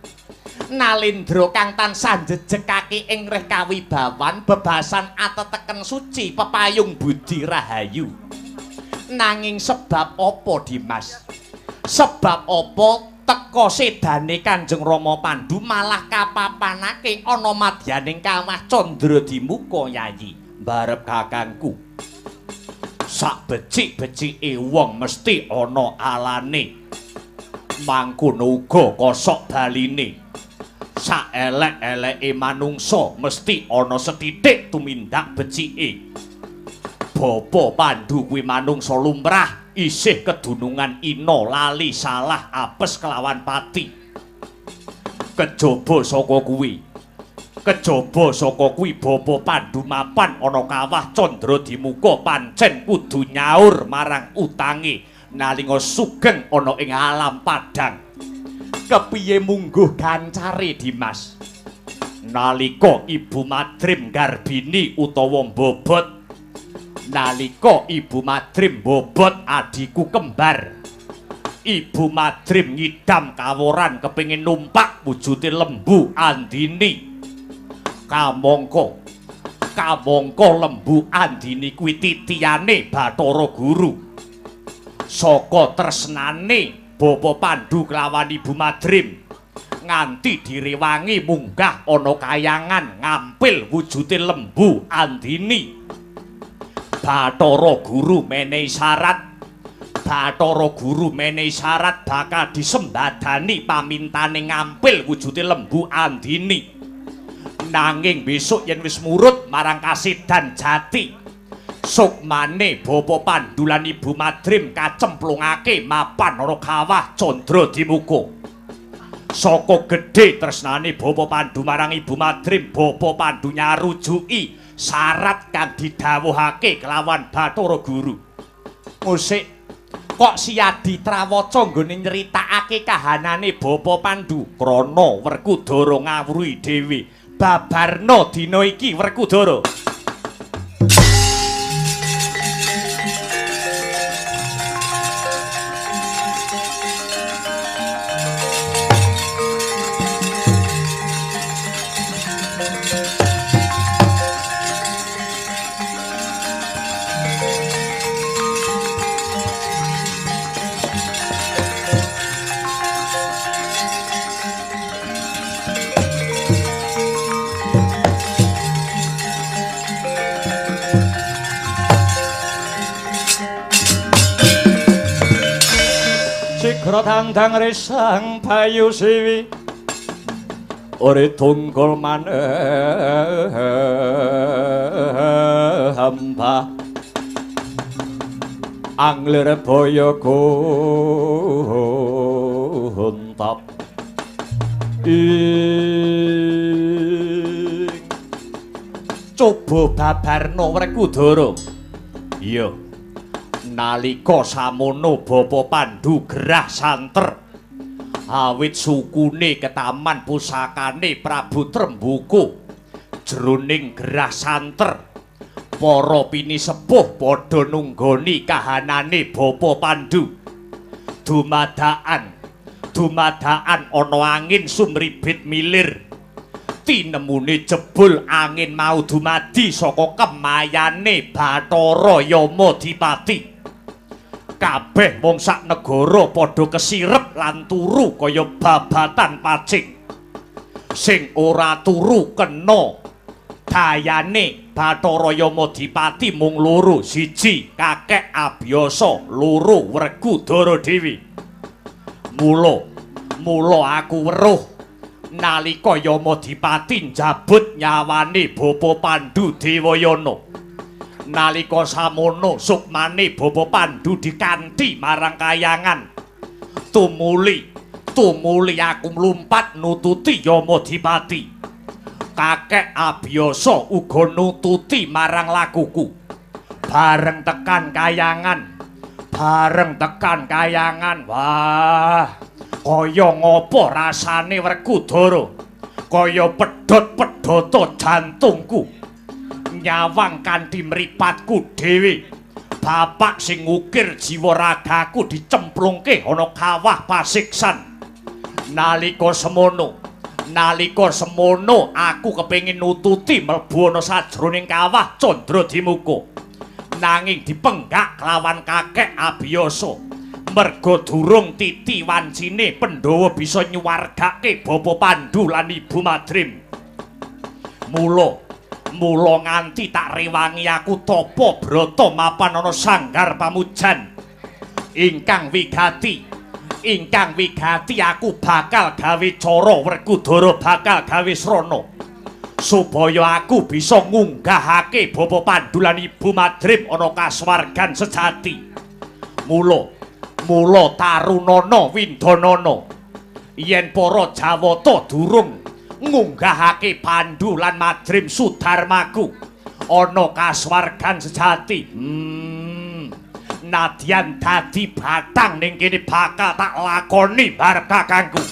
Nalendra kang tansah njejegake ing reh kawibawan bebasan ateteken suci pepayung budi rahayu. Nanging sebab apa Dimas? Sebab apa teka sedane Kanjeng Rama Pandu malah kapapanake ana madyaning kawah Candradimuka Yayi? Barep kakangku, sak becik-becike wong mesti ana alane, mangkono uga kosok baline. Sak elek-eleke manungsa mesti ana sethithik tumindak becike. Bapa Pandu kuwi manungsa lumrah, isih kedunungan ina lali salah apes kelawan pati. Kejaba saka kuwi Bapa Pandu mapan ana kawah Candradimuka pancen kudu nyaur marang utange nalika sugeng ana ing alam padhang. Kepiye mungguh gancare Dimas? Nalika Ibu Madrim garbini utawa mbobot, nalika Ibu Madrim mbobot adhiku kembar, Ibu Madrim ngidam kaworan kepengin numpak wujude lembu Andini. Kamangka lembu Andini kuwi titiyane Bathara Guru. Saka tresnane Bapa Pandu kelawan Ibu Madrim nganti direwangi munggah ana kayangan ngampil wujude lembu Andini. Bathara Guru menehi syarat bakal disembadani pamintane ngampil wujude lembu Andini. Nanging besok yen wis murut marang kasidan jati, sukmane Bapa Pandu lan Ibu Madrim kacemplungake mapan ana kawah Candradimuka. Saka gedhe tresnane Bapa Pandu marang Ibu Madrim, Bapa Pandu nyarujuki syarat kang didhawuhake kelawan Bathara Guru. Musik kok Siyadi Trawaca nggone nyritakake kahanane Bapa Pandu krana Werkudara ngawruhi dhewe. Babarna dina iki Werkudara. 당당 resang payu siwi ore tunggul manembah anglir boyo gontap ing coba babarna Werkudara. Iya. Nalika samono Bapa Pandu gerah santer awit sukune ketaman pusakane Prabu Tremboko. Jroning gerah santer para pinisepuh padha nunggoni kahanane Bapa Pandu. Dumadakan ana angin sumribit milir. Tinemune jebul angin mau dumadi saka kemayane Bathara Yamadipati. Kabeh wong sak negara padha kesirep lan turu kaya babatan pacing. Sing ora turu kena Dayane Bathara Yamadipati mung loro, siji Kakek Abiyasa, loro Werkudara Dewi. Mula aku weruh nalika Yamadipati njabut nyawane Bapa Pandhu Dewayana. Nalika samono sukmane Bapa Pandhu dikanthi marang kayangan. Tumuli aku mlumpat nututi Yamadipati. Kakek Abiyasa uga nututi marang lakuku. Bareng tekan kayangan, wah, kaya ngapa rasane Werkudara? Kaya pedhot-pedhota jantungku. Nyawang kanthi mripatku dhewe. Bapak sing ngukir jiwa ragaku dicemplungke ana kawah pasiksan. Nalika semono aku kepengin nututi mlebu ana sajroning kawah Candradimuka. Nanging dipenggak kelawan Kakek Abiyasa. Merga durung titi wancine Pandhawa bisa nyuwargake Bapa Pandhu lan Ibu Madrim. Mula nganti tak rewangi aku tapa brata mapan ana sanggar pamujan. Ingkang wigati aku bakal gawe cara Werkudara bakal gawe srana supaya aku bisa ngunggahake Bapa Pandhu lan Ibu Madrim ana kasuwargan sejati. Mula tarunana windanana yen para Jawata durung ngunggahake Pandhu lan Madrim Sudarmaku ana kasuwargan sejati. Nadyan dadi batang ning kene bakal tak lakoni barep kakangku.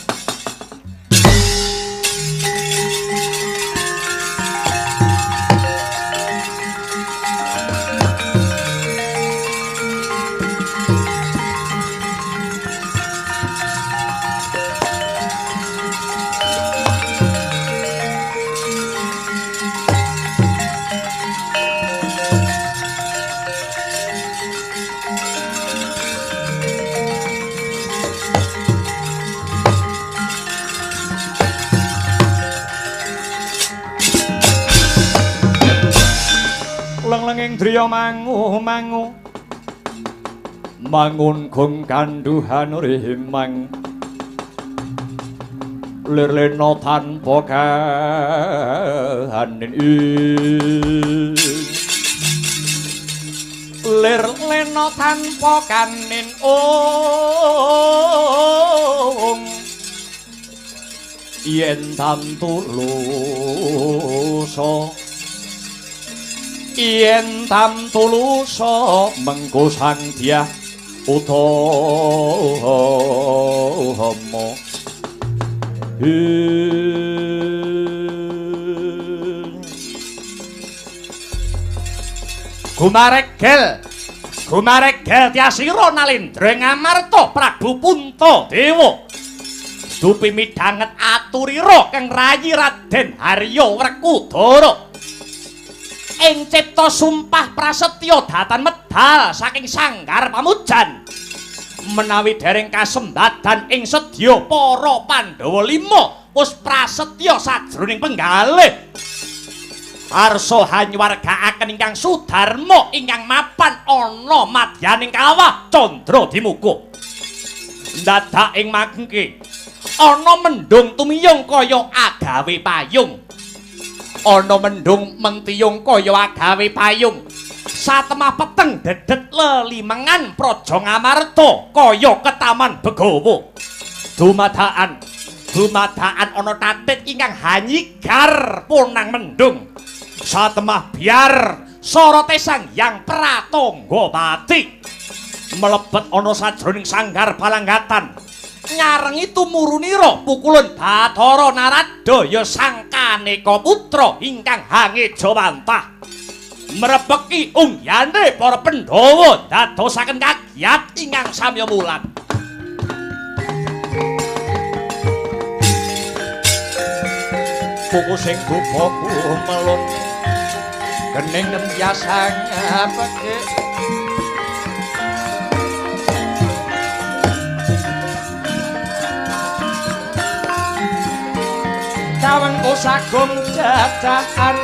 Leng-lenging driya mangu-mangu mangun gong kanduhan rimang lir lena tanpa kahanin lir lena tanpa kanin ong yen tamtu lusa yen tamtulusa mengko sang dyah utama. Gumaregel Tyasira Nalendra Ngamarta Prabu Puntadewa. Dupi midhanget aturira kang rayi Raden Harya Werkudara. Ing cipta sumpah prasetya datan medal saking sanggar pamujan. Menawi dereng kasembadan ing sedya para Pandhawa lima wis prasetya sajroning penggalih. Arsa hanyuwargaaken ingkang Sudarma ingkang mapan ana madyaning kawah Candradimuka. Dadak ing mangke ana mendung tumiyung kaya agawe payung. Ana mendung mentiyung kaya agawe payung. Satemah peteng dedet lelimengan Praja Ngamarta kaya ketaman begawa. Dumadaan ana tatit ingkang hanyigar punang mendung. Satemah biar sorote Sang Hyang Pratangga Pati mlebet ana sajroning sanggar palanggatan. Nyarengi tumurunira pukulun Bathara Narada ya Sang Kaneka Putra ingkang hangejawantah mrepeki ungyane para Pandhawa dadosaken kagiat ingkang samya mulat. Kuku sing dupaku melun gening nembiasang pekik kawengku sagung jajahan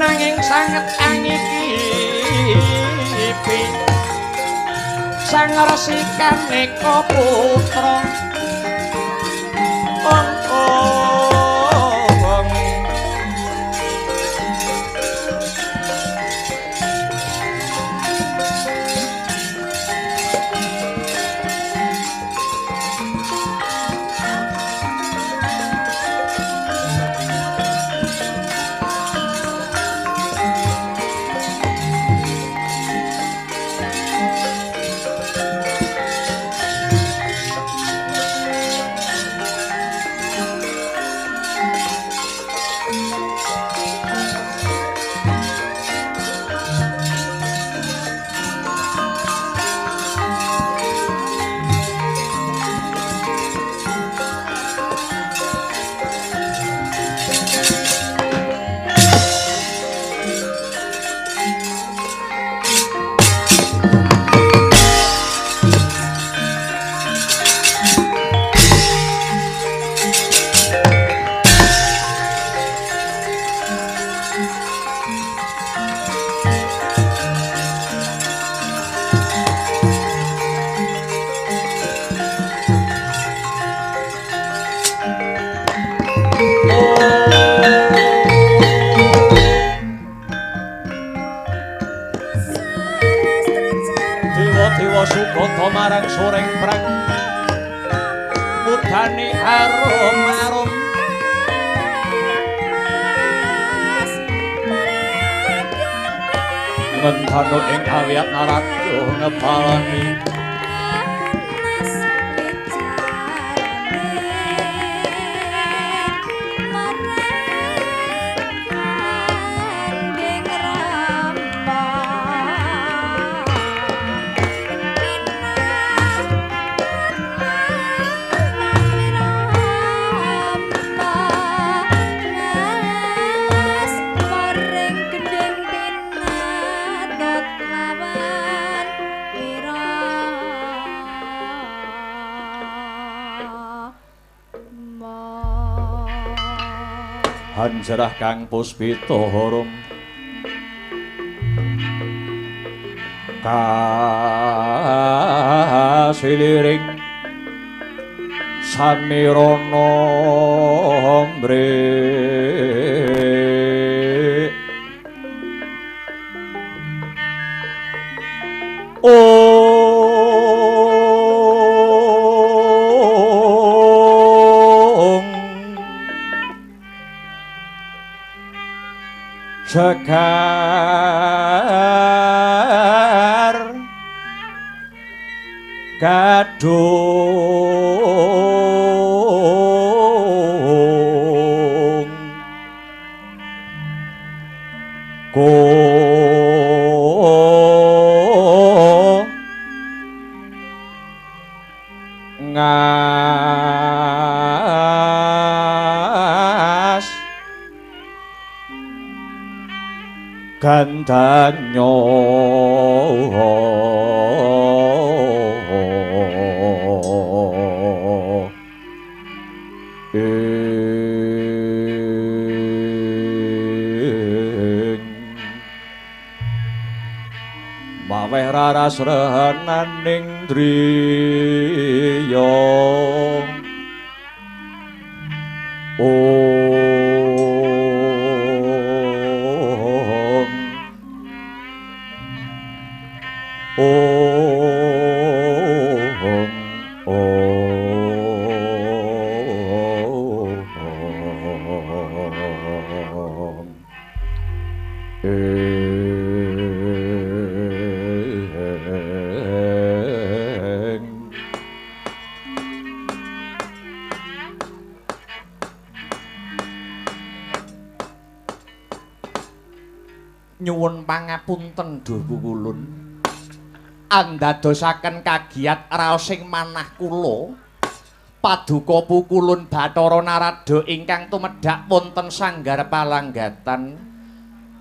Nanging sanget angikipi sang resi kaneka putra. Ong ong Dewa-dewa sugata marang soreng prang mudane arum-arum ngentano ing kawiyat narada ngebalani hanjarah kang puspita harum kasiliring samirana mrek Segar gadung ko ngas gandanyo ing maweh raras rehenaning driya. Nyuwun pangapunten duh pukulun, andadosaken kagiyat raosing manah kula paduka pukulun Bathara Narada ingkang tumedhak wonten sanggar palanggatan,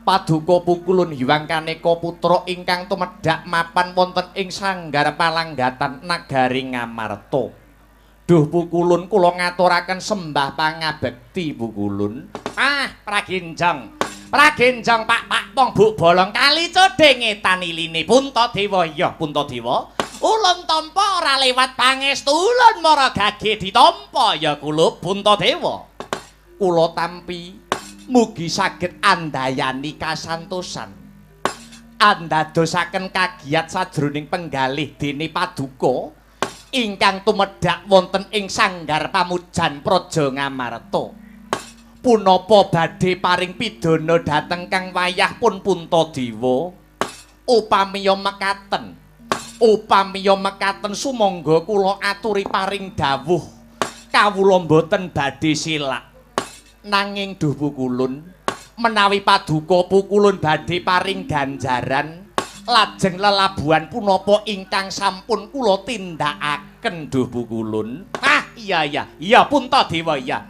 paduka pukulun Hyang Kaneka Putra ingkang tumedhak mapan wonten ing sanggar palanggatan nagari Ngamarta. Duh pukulun kula ngaturaken sembah pangabekti pukulun. Ah, Praginjang, Pragenjong pak pak pong buk bolong kali codhe ngetan iline Puntadewa. Ya Puntadewa, ulun tampa ora lewat pangestu ulun mara gage ditampa ya kula Puntadewa. Kula tampi mugi saged andayani kasantosan. Andadosaken kagiyat sajroning penggalih dene paduka ingkang tumedhak wonten ing sanggar pamujan Praja Ngamarta. Punapa badhe paring pidana dhateng kang wayah pun Puntadewa? Upamiya mekaten, upamiya mekaten sumangga kula aturi paring dawuh kawula mboten badhe silak. Nanging duh pukulun, menawi paduka pukulun badhe paring ganjaran lajeng lelabuhan punapa ingkang sampun kula tindakaken duh pukulun. Ah iya iya iya Puntadewa iya.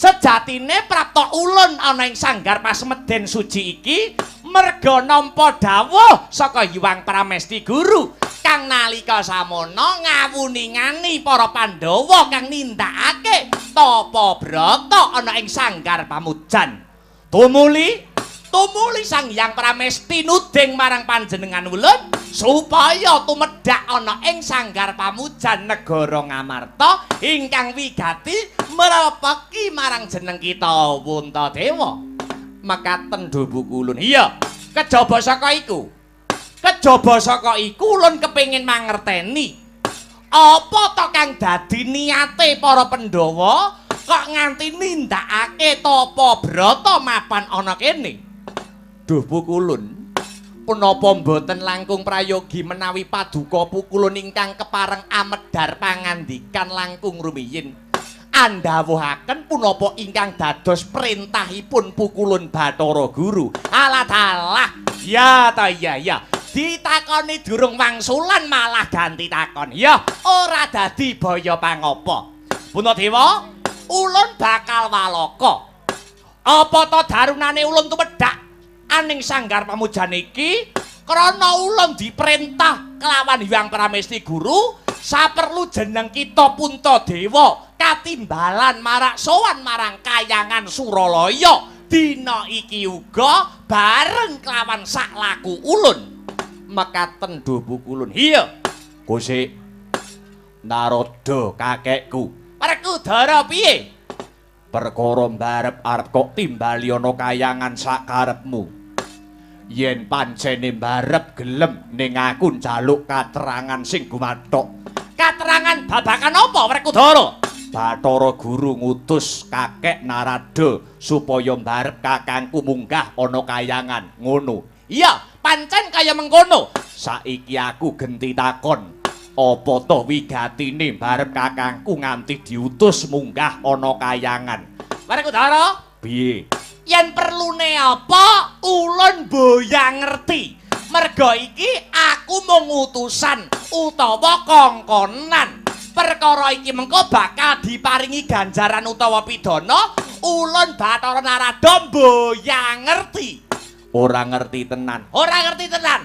Sejatine prapta ulun ana ing sanggar pasemeden suci iki merga nampa dawuh saka Hyang Pramesti Guru kang nalika samono ngawuningani para Pandhawa kang nindakake tapa brata ana ing sanggar pamujan. Tumuli tumuli Sang Hyang Pramesti nuding marang panjenengan ulun supaya tumedhak ana ing sanggar pamujan negara Ngamarta ingkang wigati mrepeki marang jeneng kita Puntadewa. Mekaten duh pukulun. Iya, kejaba saka iku. Kejaba saka iku ulun kepengin mangerteni apa to kang dadi niate para Pandhawa kok nganti nindakake tapa brata mapan ana kene. Duh pukulun, punapa mboten langkung prayogi menawi paduka pukulun ingkang kepareng amedhar pangandikan langkung rumiyin andhawuhaken punapa ingkang dados perintahipun pukulun Bathara Guru. Alah dalah, ya ta iya ya. Ditakoni durung wangsulan malah ganti takon. Ya, ora dadi baya pangapa. Puntadewa, ulun bakal walaka. Apa ta darunane ulun tumedhak aning sanggar pamujan iki krana ulun diperintah kelawan Hyang Pramesti Guru saperlu jeneng kita Puntadewa katimbalan marak sowan marang kayangan Suralaya dina iki uga bareng kelawan sak laku ulun. Mekaten duh pukulun. Iya Gusti Narada kakekku. Werkudara piye? Perkara mbarep arep kok timbali ana kayangan sakarepmu. Yen pancene mbarep gelem ning aku njaluk katerangan sing gumathok. Katerangan babagan apa Werkudara? Bathara Guru ngutus kakek Narada supaya mbarep kakangku munggah ana kayangan. Ngono. Iya, pancen kaya mengkono. Saiki aku genti takon. Apa to wigatine mbarep kakangku nganti diutus munggah ana kayangan? Werkudara, piye? Yen perlune apa ulun boyang ngerti. Merga iki aku mung utusan utawa kongkonan. Perkara iki mengko bakal diparingi ganjaran utawa pidana, ulun Bathara Narada boyang ngerti. Ora ngerti tenan. Ora ngerti tenan.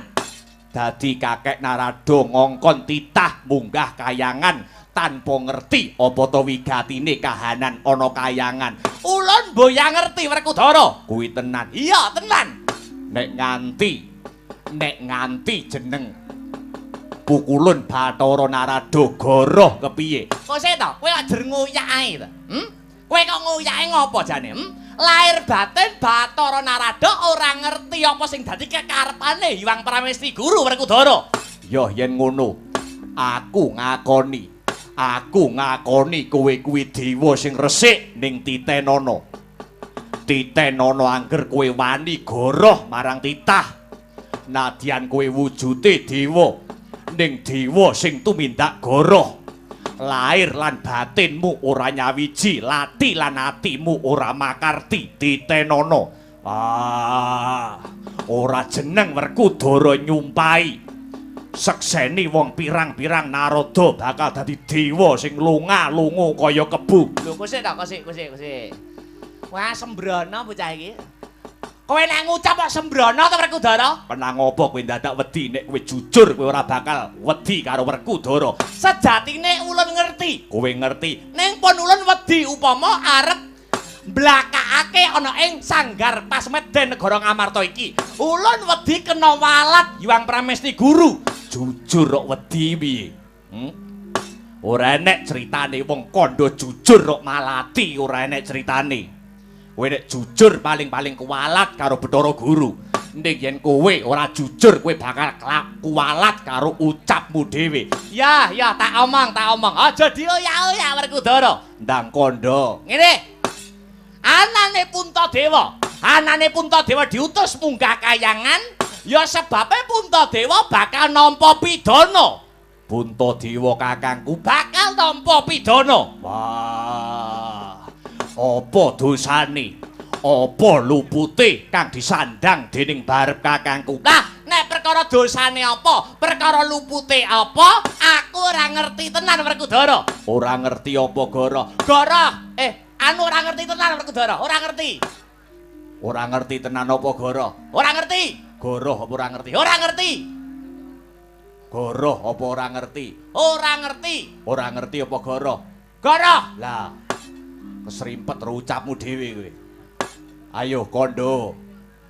Dadi kakek Narada ngongkon titah munggah kayangan tanpa ngerti apa to wigatine kahanan ana kayangan. Ulun mboyang ngerti Werkudara. Kuwi tenan. Iya, tenan. Nek nganti jeneng pukulun Bathara Narada goroh kepiye? Kok sik to? Kowe kok jer ngoyak ae to? Kowe kok ngoyake ngopo jane? Lahir batin Bathara Narada ora ngerti apa sing dadi kekarepane Hyang Pramesti Guru Werkudara. Ya yen ngono, aku ngakoni. Aku ngakoni kowe kuwi dewa sing resik ning titenana. Titenana angger kowe wani goroh marang titah. Nadyan kowe wujude dewa, ning dewa sing tumindak goroh. Lahir lan batinmu ora nyawiji, lati lan atimu ora makarti. Titenana. Ah, ora jeneng Werkudara nyumpahi. Sekseni wong pirang-pirang Narada bakal dadi dewa sing lunga-lungu kaya kebu. Lho kosik ta, kosik, kosik, kosik. Wah, sembrono bocah iki. Kowe nek ngucap kok sembrono to Werkudara? Penang apa kowe ndadak wedi? Nek kowe jujur kowe ora bakal wedi karo Werkudara. Sejatine ulun ngerti. Kowe ngerti. Ning pun ulun wedi upama arep mblakakake ditekakake ana ing sanggar Pasmeden negara Ngamarta iki. Ulun wedi kena walat Hyang Pramesti Guru. Jujur kok wedi piye? Ora enek critane wong kandha jujur kok malati, ora enek critane. Kowe nek jujur paling-paling kuwalat karo Bathara Guru. Ning yen kowe ora jujur kowe bakal kuwalat karo ucapmu dhewe. Ya, ya tak omong, tak omong. Aja dioyak-oyak Werkudara. Ndang kandha. Ngene. Anane Puntadewa, anane Puntadewa diutus munggah kayangan, ya sebabe Puntadewa bakal nampa pidana. Puntadewa kakangku bakal nampa pidana. Wah. Apa dosane? Apa lupute kang disandang dening barep kakangku? Lah, nek perkara dosane apa, perkara lupute apa, aku ora ngerti tenan Werkudara. Ora ngerti apa, Goro? Goro, anu ora ngerti tenan Werkudara, ora ngerti. Ora ngerti tenan apa, Goro? Ora ngerti. Goro apa ora ngerti? Ora ngerti. Goro apa ora ngerti? Ora ngerti. Ora ngerti apa, Goro? Goro. Lah, kesrimpet ucapmu dhewe kowe. Ayo kandha,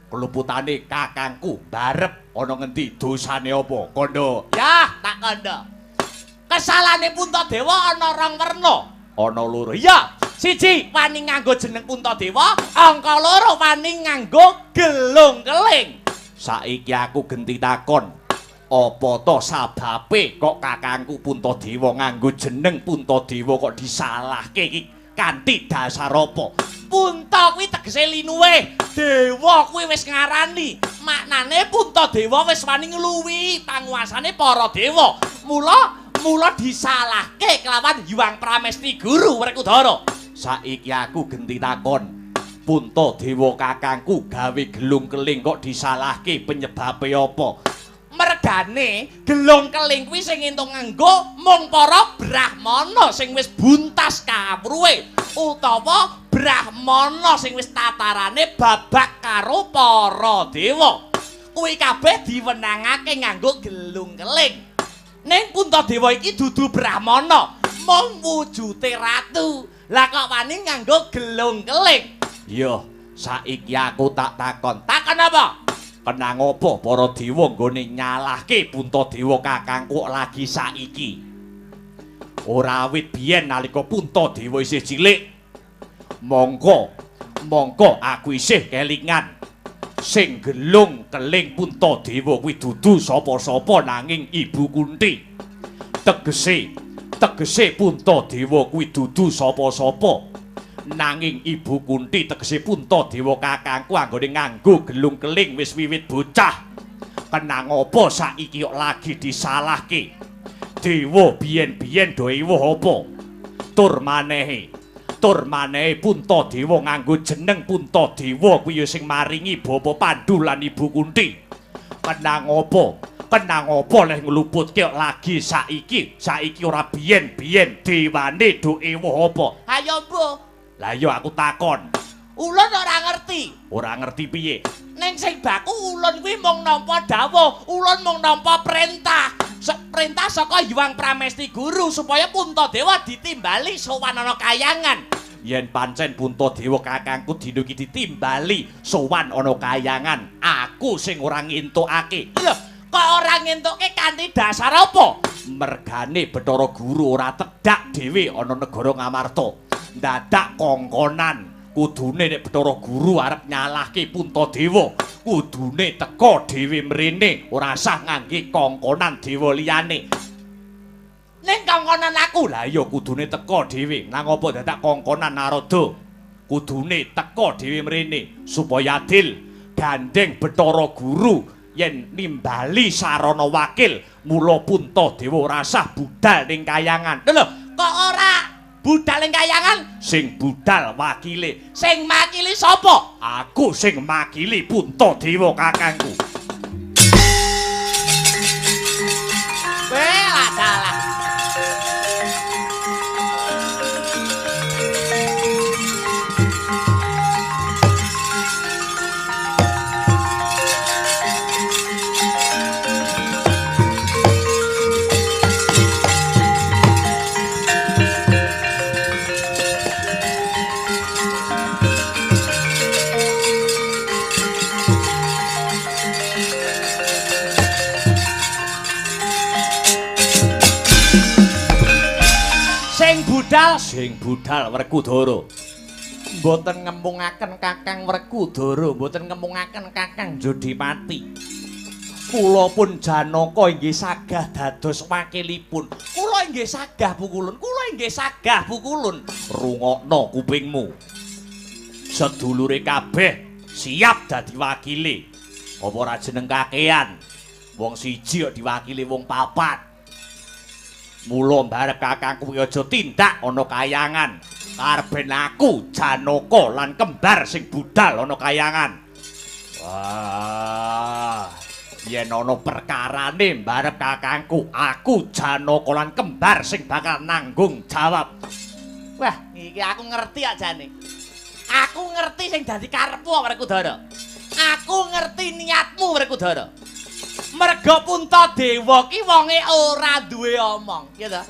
keluputane kakangku barep ana ngendi, dosane apa? Kandha. Ya, tak kandha. Kesalahane Puntadewa ana rong werna. Ana loro. Iya, siji wani nganggo jeneng Puntadewa, angka loro wani nganggo gelung keling. Saiki aku genti takon, apa to sababe kok kakangku Puntadewa nganggo jeneng Puntadewa kok disalahke iki kanthi dasar apa? Punta kuwi tegese linuwih, dewa kuwi wis ngarani. Maknane Puntadewa wis wani ngluwihi panguasane para dewa. Mula disalahke kelawan Hyang Pramesti Guru Werkudara. Saiki aku genti takon, Puntadewa kakangku gawe gelung keling kok disalahke penyebabe apa? Mergane gelung keling kuwi sing entuk nganggo mung para brahmana sing wis buntas kawruhe utawa brahmana sing wis tatarane babak karo para dewa. Kuwi kabeh diwenangake nganggo gelung keling. Ning Puntadewa iki dudu brahmana, mung wujute ratu. Lah kok wani nganggo gelung keling? Iya, saiki aku tak takon. Takon apa? Kenang apa para dewa nggone nyalahke Puntadewa kakangku lagi saiki? Ora awit biyen nalika Puntadewa isih cilik. Mongko aku isih kelingan. Sing gelung keling Puntadewa kuwi dudu sapa-sapa nanging Ibu Kunti. Tegese Puntadewa kuwi dudu sapa-sapa nanging Ibu Kunti, tegese Puntadewa kakangku anggone nganggo gelung keling wis wiwit bocah. Kenang apa saiki kok lagi disalahke? Dewa biyen-biyen do ewuh apa? Tur manehe Puntadewa nganggo jeneng Puntadewa kuwi ya sing maringi Bapa Pandu lan Ibu Kunti. Kenang apa leh ngluputke lagi saiki? Saiki ora biyen-biyen dewane do ewuh apa? Ayo mbuh. Lah iya aku takon. Ulun ora ngerti. Ora ngerti piye? Ning sing baku ulun kuwi mung nampa dawuh, ulun mung nampa perintah. Perintah saka Hyang Pramesti Guru supaya Puntadewa ditimbali sowan ana kayangan. Yen pancen Puntadewa kakangku dina iki ditimbali sowan ana kayangan, aku sing ora ngentukake. Lho, kok ora ngentukke kanthi dasar apa? Mergane Bathara Guru ora tedhak dhewe ana negara Ngamarta. Dadak kongkonan kudune nek Bathara Guru arep nyalahke Puntadewa kudune teka dhewe mrene, ora sah ngangge kongkonan dewa liyane. Ning kongkonan aku. Lah iya kudune teka dhewe. Nang apa dadak kongkonan Narada? Kudune teka dhewe mrene supaya adil. Gandeng Bathara Guru yen nimbali sarana wakil, mula Puntadewa ora sah budal ning kayangan. Lho, kok ora budal ning kayangan? Sing budal wakile. Sing makili sapa? Aku sing makili Puntadewa kakangku. Welah dalah. budal? Sing budal Werkudara. Mboten ngempungaken Kakang Werkudara, mboten ngempungaken Kakang Jodipati. Kula pun Janaka inggih sagah dados wakilipun. Kula inggih sagah Pukulun, kula inggih sagah Pukulun. Rungokno kupingmu. Sedulure kabeh siap dadi wakile. Apa ora jeneng kakean? Wong siji kok diwakili wong papat. Mula mbarep kakangku kuwi aja tindak ana kayangan. Karben aku Janaka lan kembar sing budal ana kayangan. Wah, yen ana perkarane mbarep kakangku, aku Janaka lan kembar sing bakal nanggung jawab. Wah, iki aku ngerti ajane. Aku ngerti sing dadi karepmu Werkudara. Aku ngerti niatmu Werkudara. Merga Puntadewa ki wonge ora duwe omong, ya ta?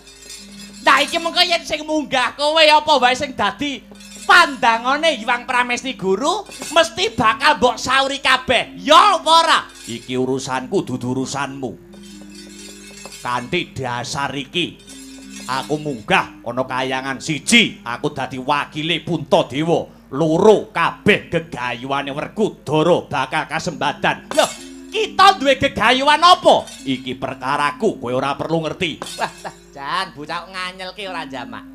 Nah iki mengko yen sing munggah kowe apa wae sing dadi pandangane Hyang Pramesti Guru mesti bakal mbok sauri kabeh. Ya apa ora? Iki urusanku dudu urusanmu. Kanthi dasar iki aku munggah ana kayangan siji, aku dadi wakile Puntadewa. Loro kabeh gegayuhane Werkudara bakal kasembadan. Loh, kita duwe gegayuhan apa? Iki perkaraku, kowe ora perlu ngerti. Wah, jan bocah nganyelke ora jamak.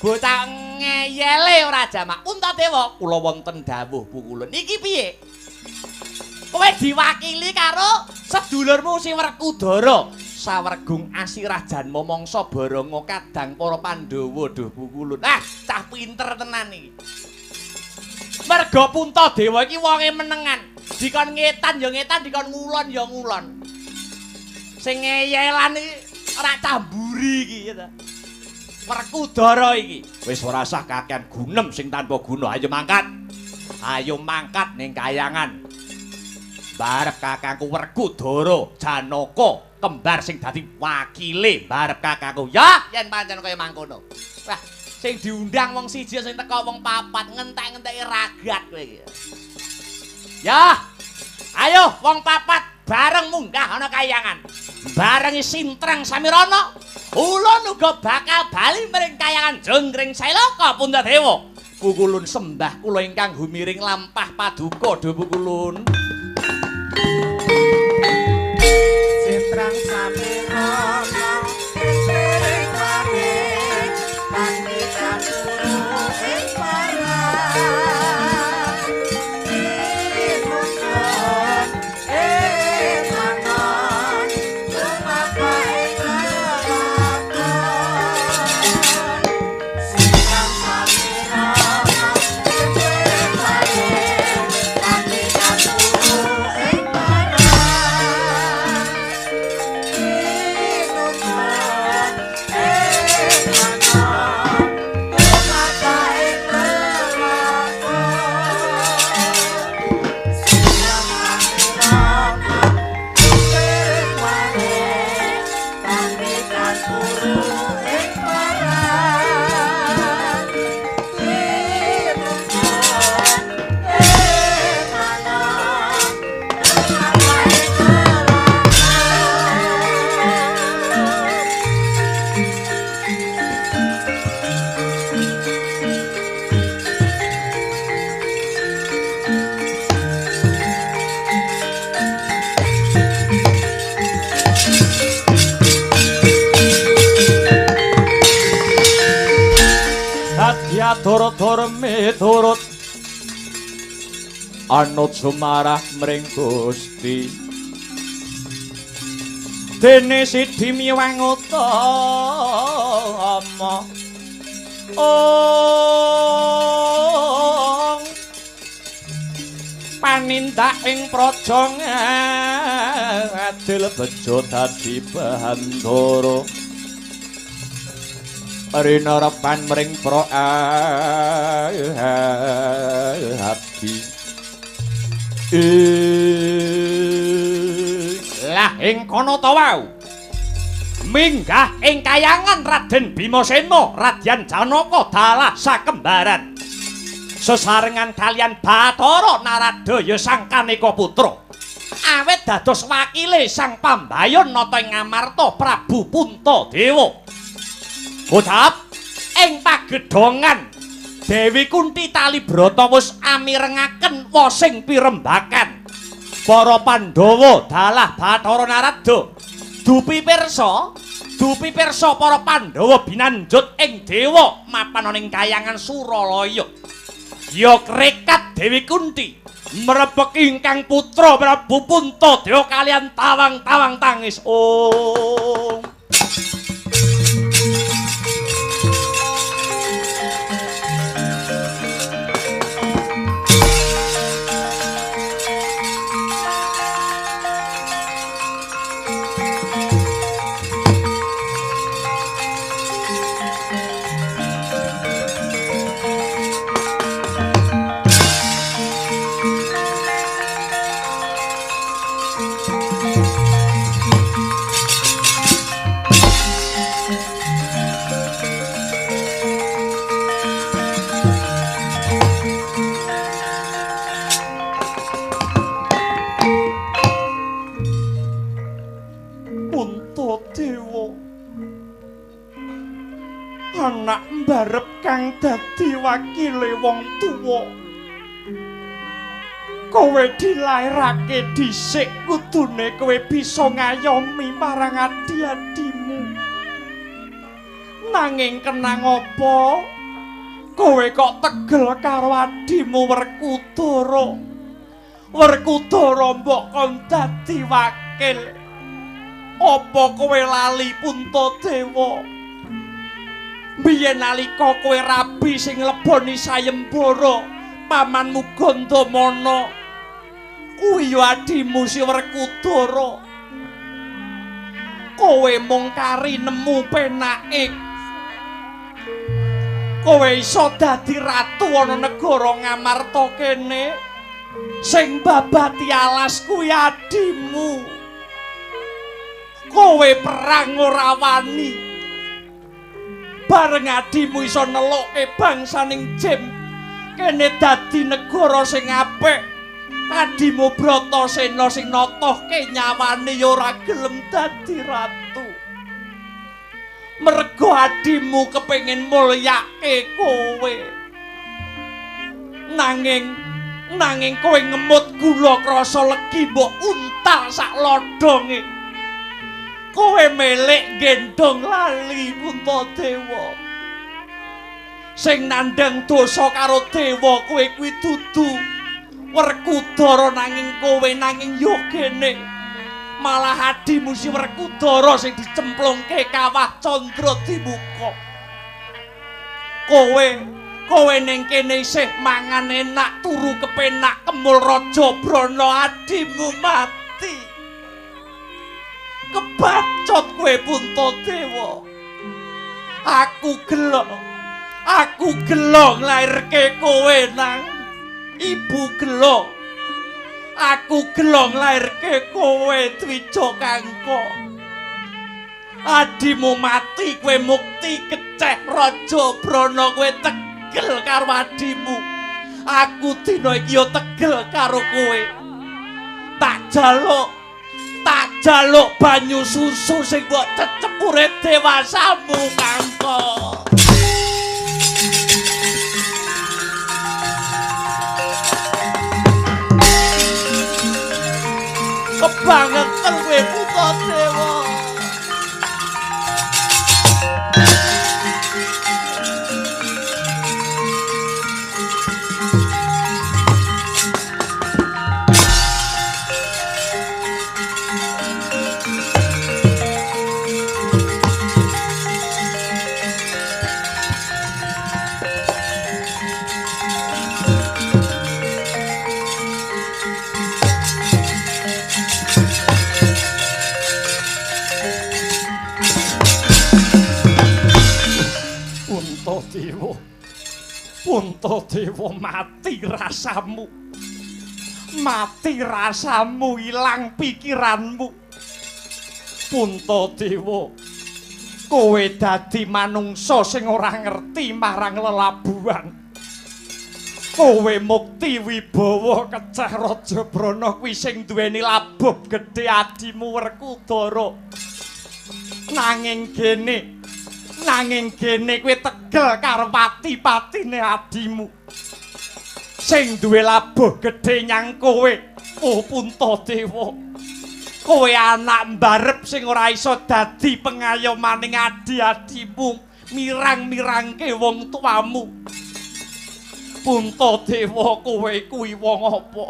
Bocah ngeyele ora jamak. Puntadewa, kula wonten dawuh Pukulun. Iki piye? Kowe diwakili karo sedulurmu si Werkudara. Sawergung asirah janma mangsa baranga kadang para Pandhawa. Duh Pukulun. Ah, cah pinter tenan iki. Merga Puntadewa iki wonge menengan. Dikon ngetan ya ngetan, dikon ngulon ya ngulon. Sing ngeyelan iki ora cah mburi iki ya ta. Werkudara iki wis ora sah kakean gunem sing tanpa guna. Ayo mangkat. Ayo mangkat ning kayangan. Barep kakangku Werkudara Janaka kembar sing dadi wakile barep kakangku. Ya, yen pancen kaya mangkono. Wah, sing diundang wong siji sing teka wong papat, ngentek-ngenteki ragat kowe iki. Ya. Ayo wong papat bareng munggah ana kayangan. Barengi Sintrang Samirana. Ulun uga bakal bali mring kayangan Jonggring Sailaka Puntadewa. Pukulun sembah kula ingkang humiring lampah paduka duh Pukulun. Sintrang Samirana ing wani tangi katuru ing paran tinutun ing manon lumampah ing lelakon. Sintrang Samirana ing wani tangi katuru ing paran tinutun ing manon lumampah ing lelakon. Sintrang Samirana ing wani tangi katuru ing paran tinutun ing manon lumampah ing lelakon. Adya dara-dara miturut anut sumarah mring Gusti. Dene sidi miwang utama ong panindak ing praja ngadil bejo dadi bandara. Rinarepan mring pra abdi. Lah ing kono ta wau. Minggah ing kayangan Raden Bimasena, Radyan Janaka dalah sakembaran. Sesarengan kalian Bathara Narada ya Sang Kaneka Putra. Awit dados wakile Sang Pambayun nata ing Ngamarta Prabu Puntadewa. Gotap ing pagedhongan Dewi Kunti Talibrata wis amirengaken wasing pirembakan. Para Pandhawa dalah Bathara Narada dupi pirsa, dupi pirsa para Pandhawa binanjut ing dewa mapan ana ing kayangan Suralaya. Ya krekat Dewi Kunti mrepeki ingkang putra Prabu Puntadewa kalian tawang-tawang tangis. Oh. Anak mbarep kang dadi wakile wong tuwa. Kowe dilairake dhisik kudune kowe bisa ngayomi marang adi-adimu. Nanging kenang apa? Kowe kok tegel karo adimu Werkudara. Werkudara mbok kon dadi wakil. Apa kowe lali Puntadewa? Biyen nalika kowe rabi sing ngleboni sayembara pamanmu Gandamana kuwi ya adimu si Werkudara. Kowe mung kari nemu penake kowe iso dadi ratu ana negara Ngamarta kene. Sing babati alas kuwi adimu. Kowe perang ora wani. Bareng adimu iso nelukke bangsaning Jem kene dadi negara sing apik. Adimu Bratasena sing notohke nyawane ya ora gelem dadi ratu. Mergo adimu kepengin mulyake kowe. Nanging kowe ngemut gula krasa legi mbok untal sak lodonge. Kowe melek gendong lali Puntadewa. Sing nandhang dosa karo dewa kowe kuwi dudu Werkudara nanging kowe, nanging yogene malah adimu si Werkudara sing dicemplungke kawah Candra Dimuka. Kowe ning kene isih mangan enak, turu kepenak, kemul raja brana, adimu mati. Kebacot kowe Puntadewa. Aku gelo nglairke kowe nang ibu gelo. Aku gelo nglairke kowe Dwija Kangka. Adimu mati kowe mukti keceh raja brana, kowe tegel karo adimu. Aku dina iki ya tegel karo kowe. Tak jaluk banyu susu sing mbok cecepure dewasamu Kangka. Kebangetan kowe Puntadewa. Puntadewa, mati rasamu. Mati rasamu, ilang pikiranmu. Puntadewa, kowe dadi manungsa sing ora ngerti marang lelabuhan. Kowe mukti wibawa keceh raja brana kuwi sing duweni labuh gedhe adimu Werkudara. Nanging gene Nanging gene kowe tegel karo pati-patine adimu. Sing duwe labuh gedhe nyang kowe, oh Puntadewa. Kowe anak mbarep sing ora iso dadi pengayomaning adi-adimu, mirang-mirangke wong tuamu. Puntadewa, kowe kuwi wong apa?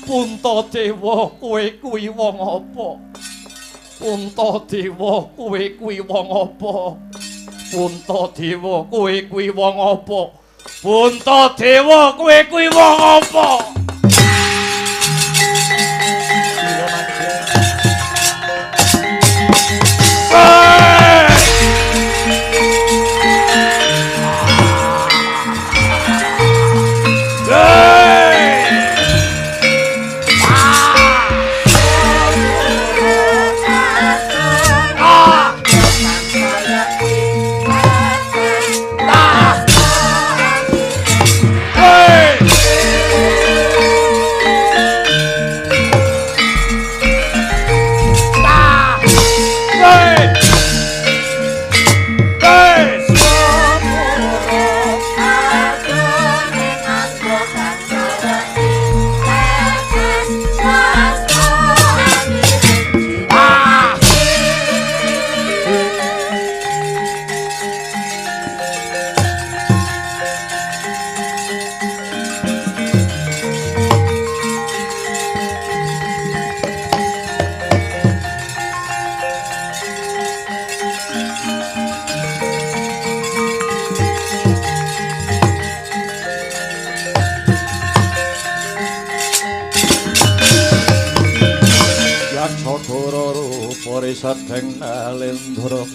Puntadewa, kowe kuwi wong apa? Puntadewa, kowe kuwi wong apa? Puntadewa, kowe kuwi wong apa? Puntadewa, kowe kuwi wong apa? Sedeng nalendra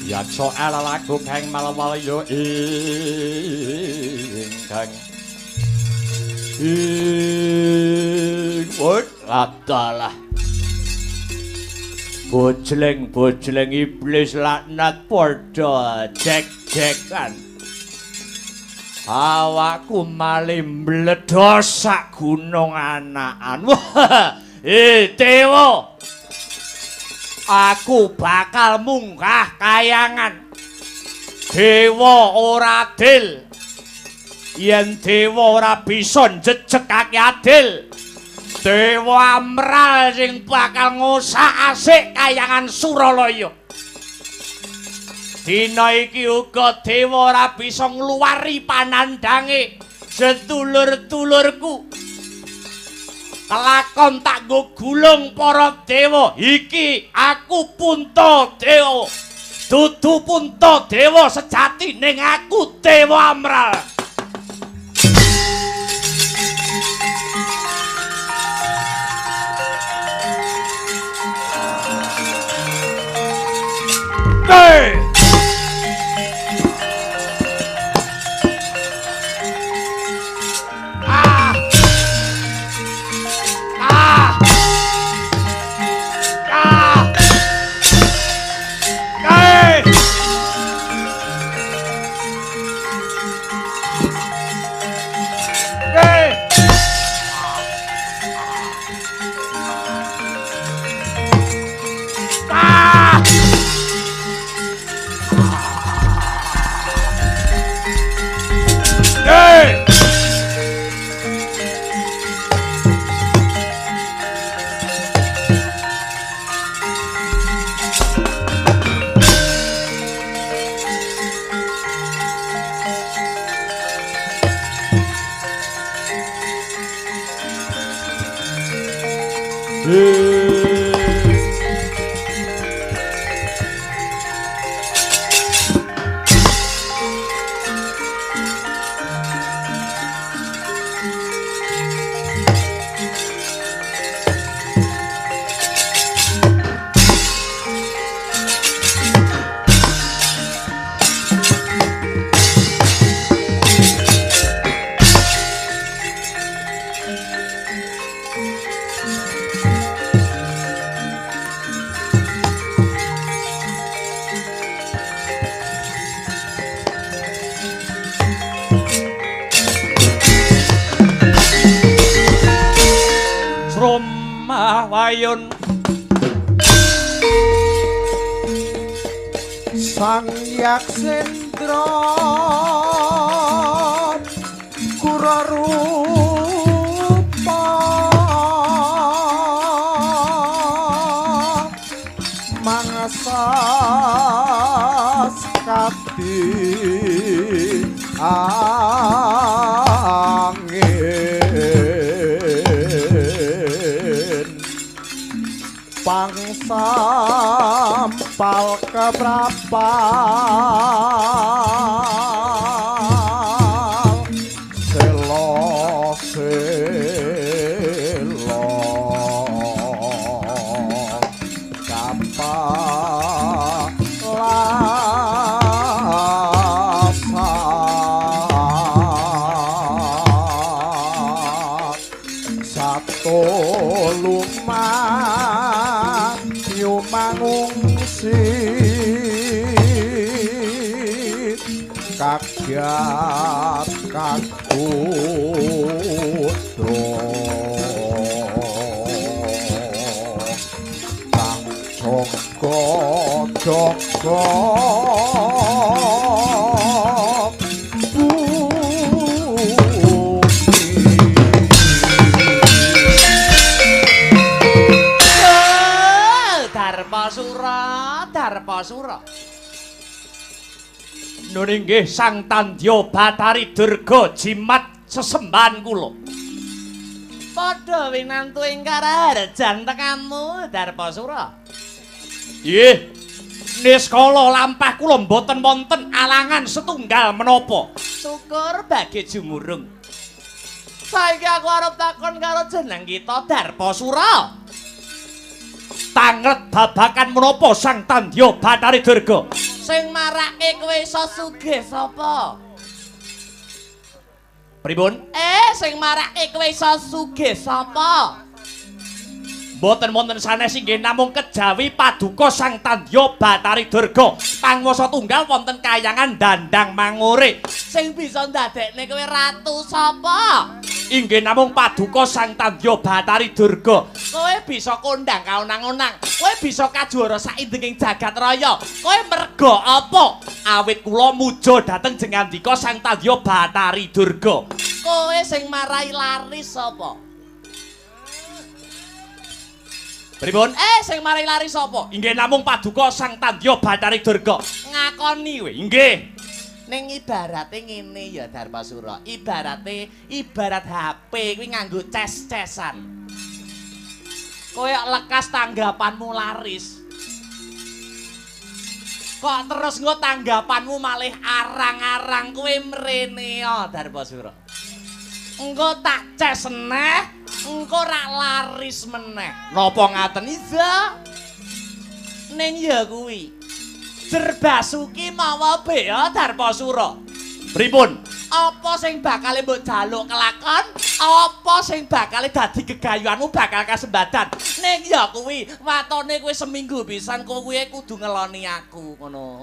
yaksa alalaku kang malawalya ingkang ing adalah bojleng-bojleng iblis laknat padha jek-jekan. Awakku malih mbledhos sak gunung anakan. Wah, dewa, aku bakal munggah kayangan. Dewa ora adil. Yen dewa ora bisa njejegake adil, dewa amral sing bakal ngosak-asik kayangan Suralaya. Dina iki uga dewa ora bisa ngluwari panandange sedulur-dulurku. Kelakon tak nggo gulung para dewa. Iki aku Puntadewa. Dudu Puntadewa sejati ning aku Dewa Amral. Hey! Wayun. Sang Yaksendra kura rupa mangasas kati angin pangsampal keprapal selo selo kapalasan sato lumayu mangungsi kagiat kagodha kang jaga jaga Darpasura, Darpasura. Nun inggih Sang Tandya Bathari Durga jimat sesembahan kula. Padha winantu ing karaharjan tekamu Darpasura. Nggih. Niskala lampah kula mboten wonten alangan setunggal menapa. Syukur bagi jumurung. Saiki aku arep takon karo jeneng kita Darpasura. Tanglet babakan menapa Sang Tandya Bathari Durga? Sing marake kowe iso sugih sapa? Pripun? Sing marake kowe iso sugih sapa? Mboten wonten sanes inggih namung kejawi paduka Sang Tandya Bathari Durga. Panguwasa tunggal wonten kayangan Dandang Mangure. Sing bisa ndadekne kowe ratu sapa? Inggih namung paduka Sang Tandya Bathari Durga. Kowe bisa kondang kaonang-onang, kowe bisa kajuara saindenging jagat raya. Kowe merga apa? Awit kula muja dhateng jengandika Sang Tandya Bathari Durga. Kowe sing marai laris sapa? Pripun? Sing marai laris sapa? Inggih namung paduka Sang Tandya Bathari Durga. Ngakoni kowe. Inggih. Ning ibarate ngene ya Darpasura. Ibarate ibarat HP kuwi nganggo ces-cesan. Kowe lekas tanggapanmu laris. Kok terus engko tanggapanmu malih arang-arang kowe mrene ya Darpasura. Engko tak ces neh, engko rak laris meneh. Napa ngaten? Iya. Ning ya kuwi. Jerbasuki mawa bea Darpasura. Pripun? Apa sing bakal mbok jaluk kelakon? Apa sing bakal dadi gegayuhanmu bakal kasembadan? Ning ya kuwi, watone kowe seminggu pisan kowe kudu ngeloni aku ngono.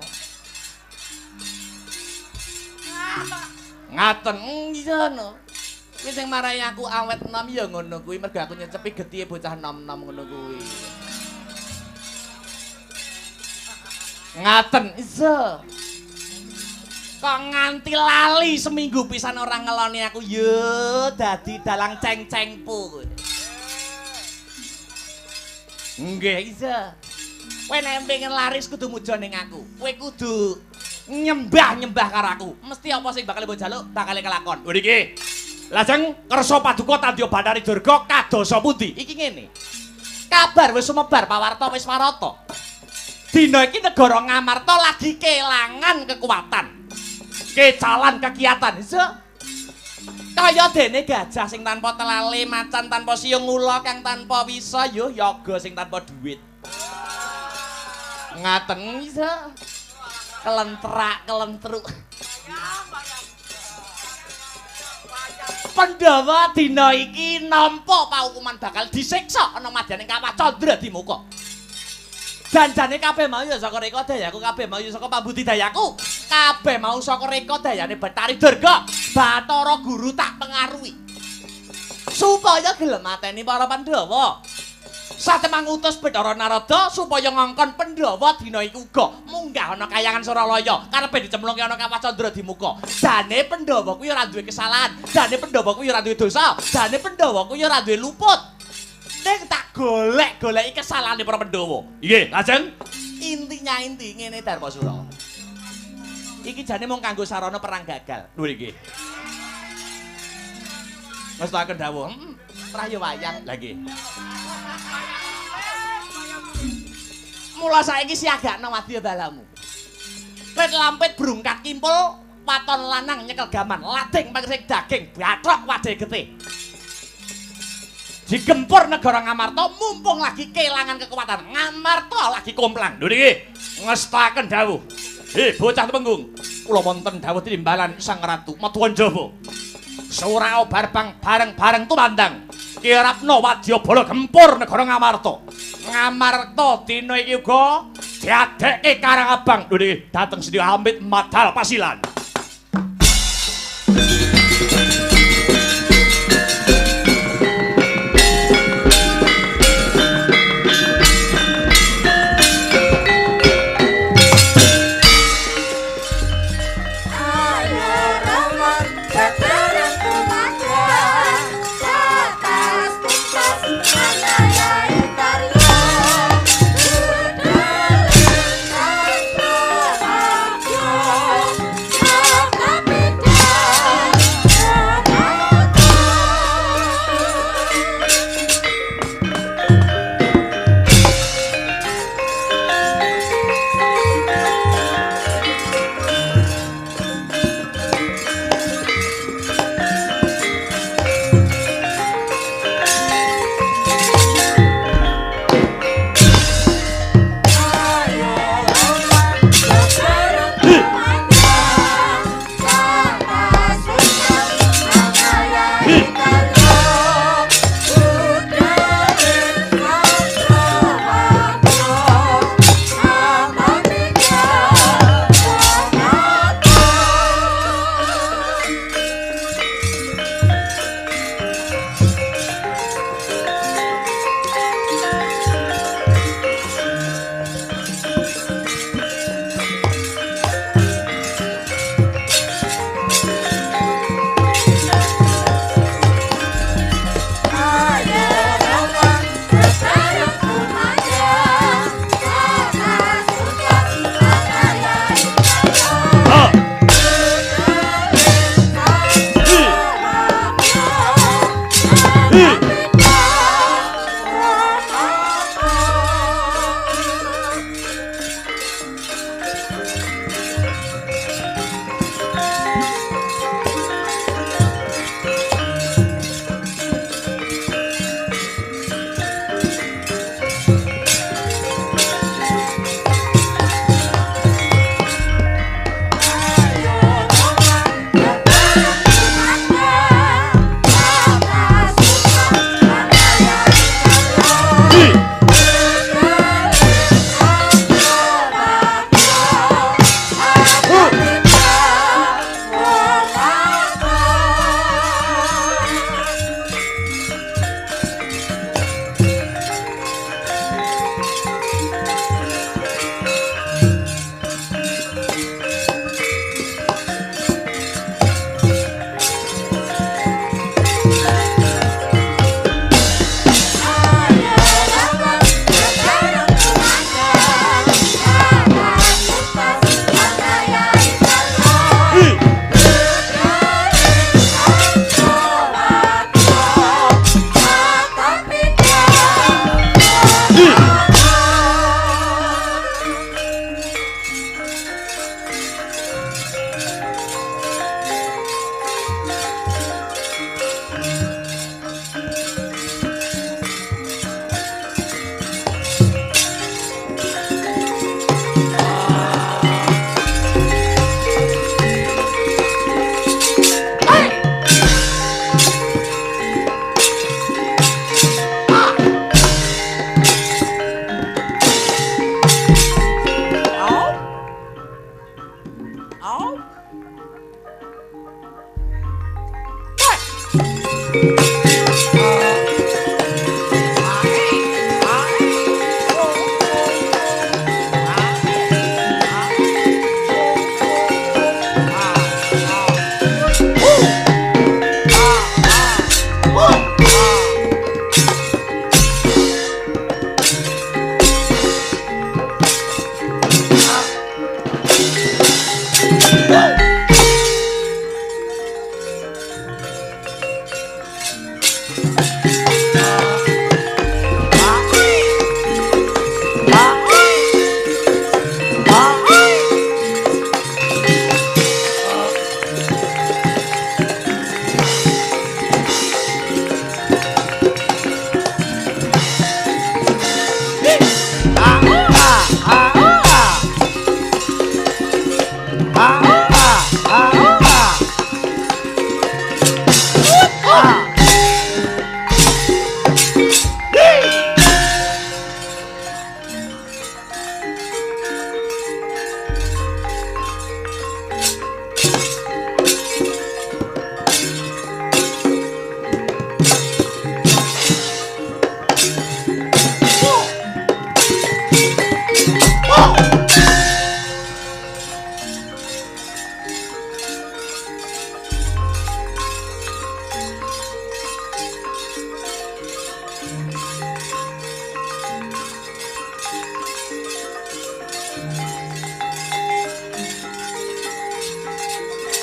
Ngaten. Iya no. Kuwi sing marai aku awet enom ya ngono kuwi mergo aku nyecepi getihe bocah nom-nom ngono kuwi. Ngaten. Iya. Kok nganti lali seminggu pisan ora ngeloni aku yo dadi dalang ceng-cengpu. Nggih. Iya. Kowe nek pengen laris kudu muja ning aku. Kowe kudu nyembah-nyembah karo aku. Mesti apa sing bakal mbok jaluk bakal kelakon. Niki. Lajeng kersa paduka Tandya Bathari Durga kadosa pundi? Iki ngene. Kabar wis sumebar pawarta wis warata. Dina iki negara Ngamarta lagi kelangan kekuatan. Kecalan kegiatan. Iya. Kaya dene gajah sing tanpa telale, macan tanpa siung, ula kang tanpa wisa, yo yaga sing tanpa duit. Ngaten. Iya. Kelentrak, kelentruk. Pandhawa dina iki nampa paukuman bakal disiksa ana madyaning Kawah Candra Dimuka. Janjane kabeh mau ya saka reka dayaku, kabeh mau ya saka pambudidayaku. Kabeh mau saka reka dayane Bathari Durga. Bathara Guru tak pengaruhi supaya gelem mateni para Pandhawa. Satemah ngutus Bathara Narada supaya ngongkon Pandhawa dina iku uga munggah ana kayangan Suralaya, karepe dicemplungke ana Kawah Candra di muka. Jane Pandhawa kuwi ora duwe kesalahan, jane Pandhawa kuwi ora duwe dosa, jane Pandhawa kuwi ora duwe luput. Ning tak golek-goleki kesalahane para Pandhawa. Nggih, lajeng intinya inti ngene Darmasura. Iki jane mung kanggo sarana perang gagal. Lho iki. Ngestakaken dawuh. Prayo wayang. Lah nggih. Mula saiki siagakno wadya balamu. Pit lampit brungkat kimpul, waton lanang nyekel gaman, lading pangresik daging, bathok wajahe getih. Digempur negara Ngamarta mumpung lagi kelangan kekuatan. Ngamarta lagi komplang. Lho niki ngestakaken dawuh. Hei bocah Temenggung, kula wonten dawuh timbalan Sang Ratu Madwan Jawa. Sora obar bang bareng-bareng tumandang. Kirapna wadyabala gempur negara Ngamarta. Ngamarta dina iki uga diadekke Karang Abang. Lho niki dateng Sri Amit Madal Pasilan. Ayo.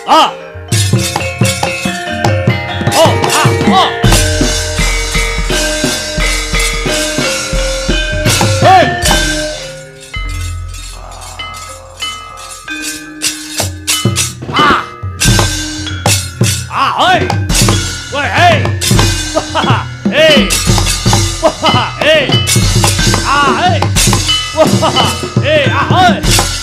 Ah. Oh, ah, oh. Hey. Ah. Ah, hey. Weh, hey. Wah, hey. Wah, hey. Ah, hey. Wah, hey, ah, hey.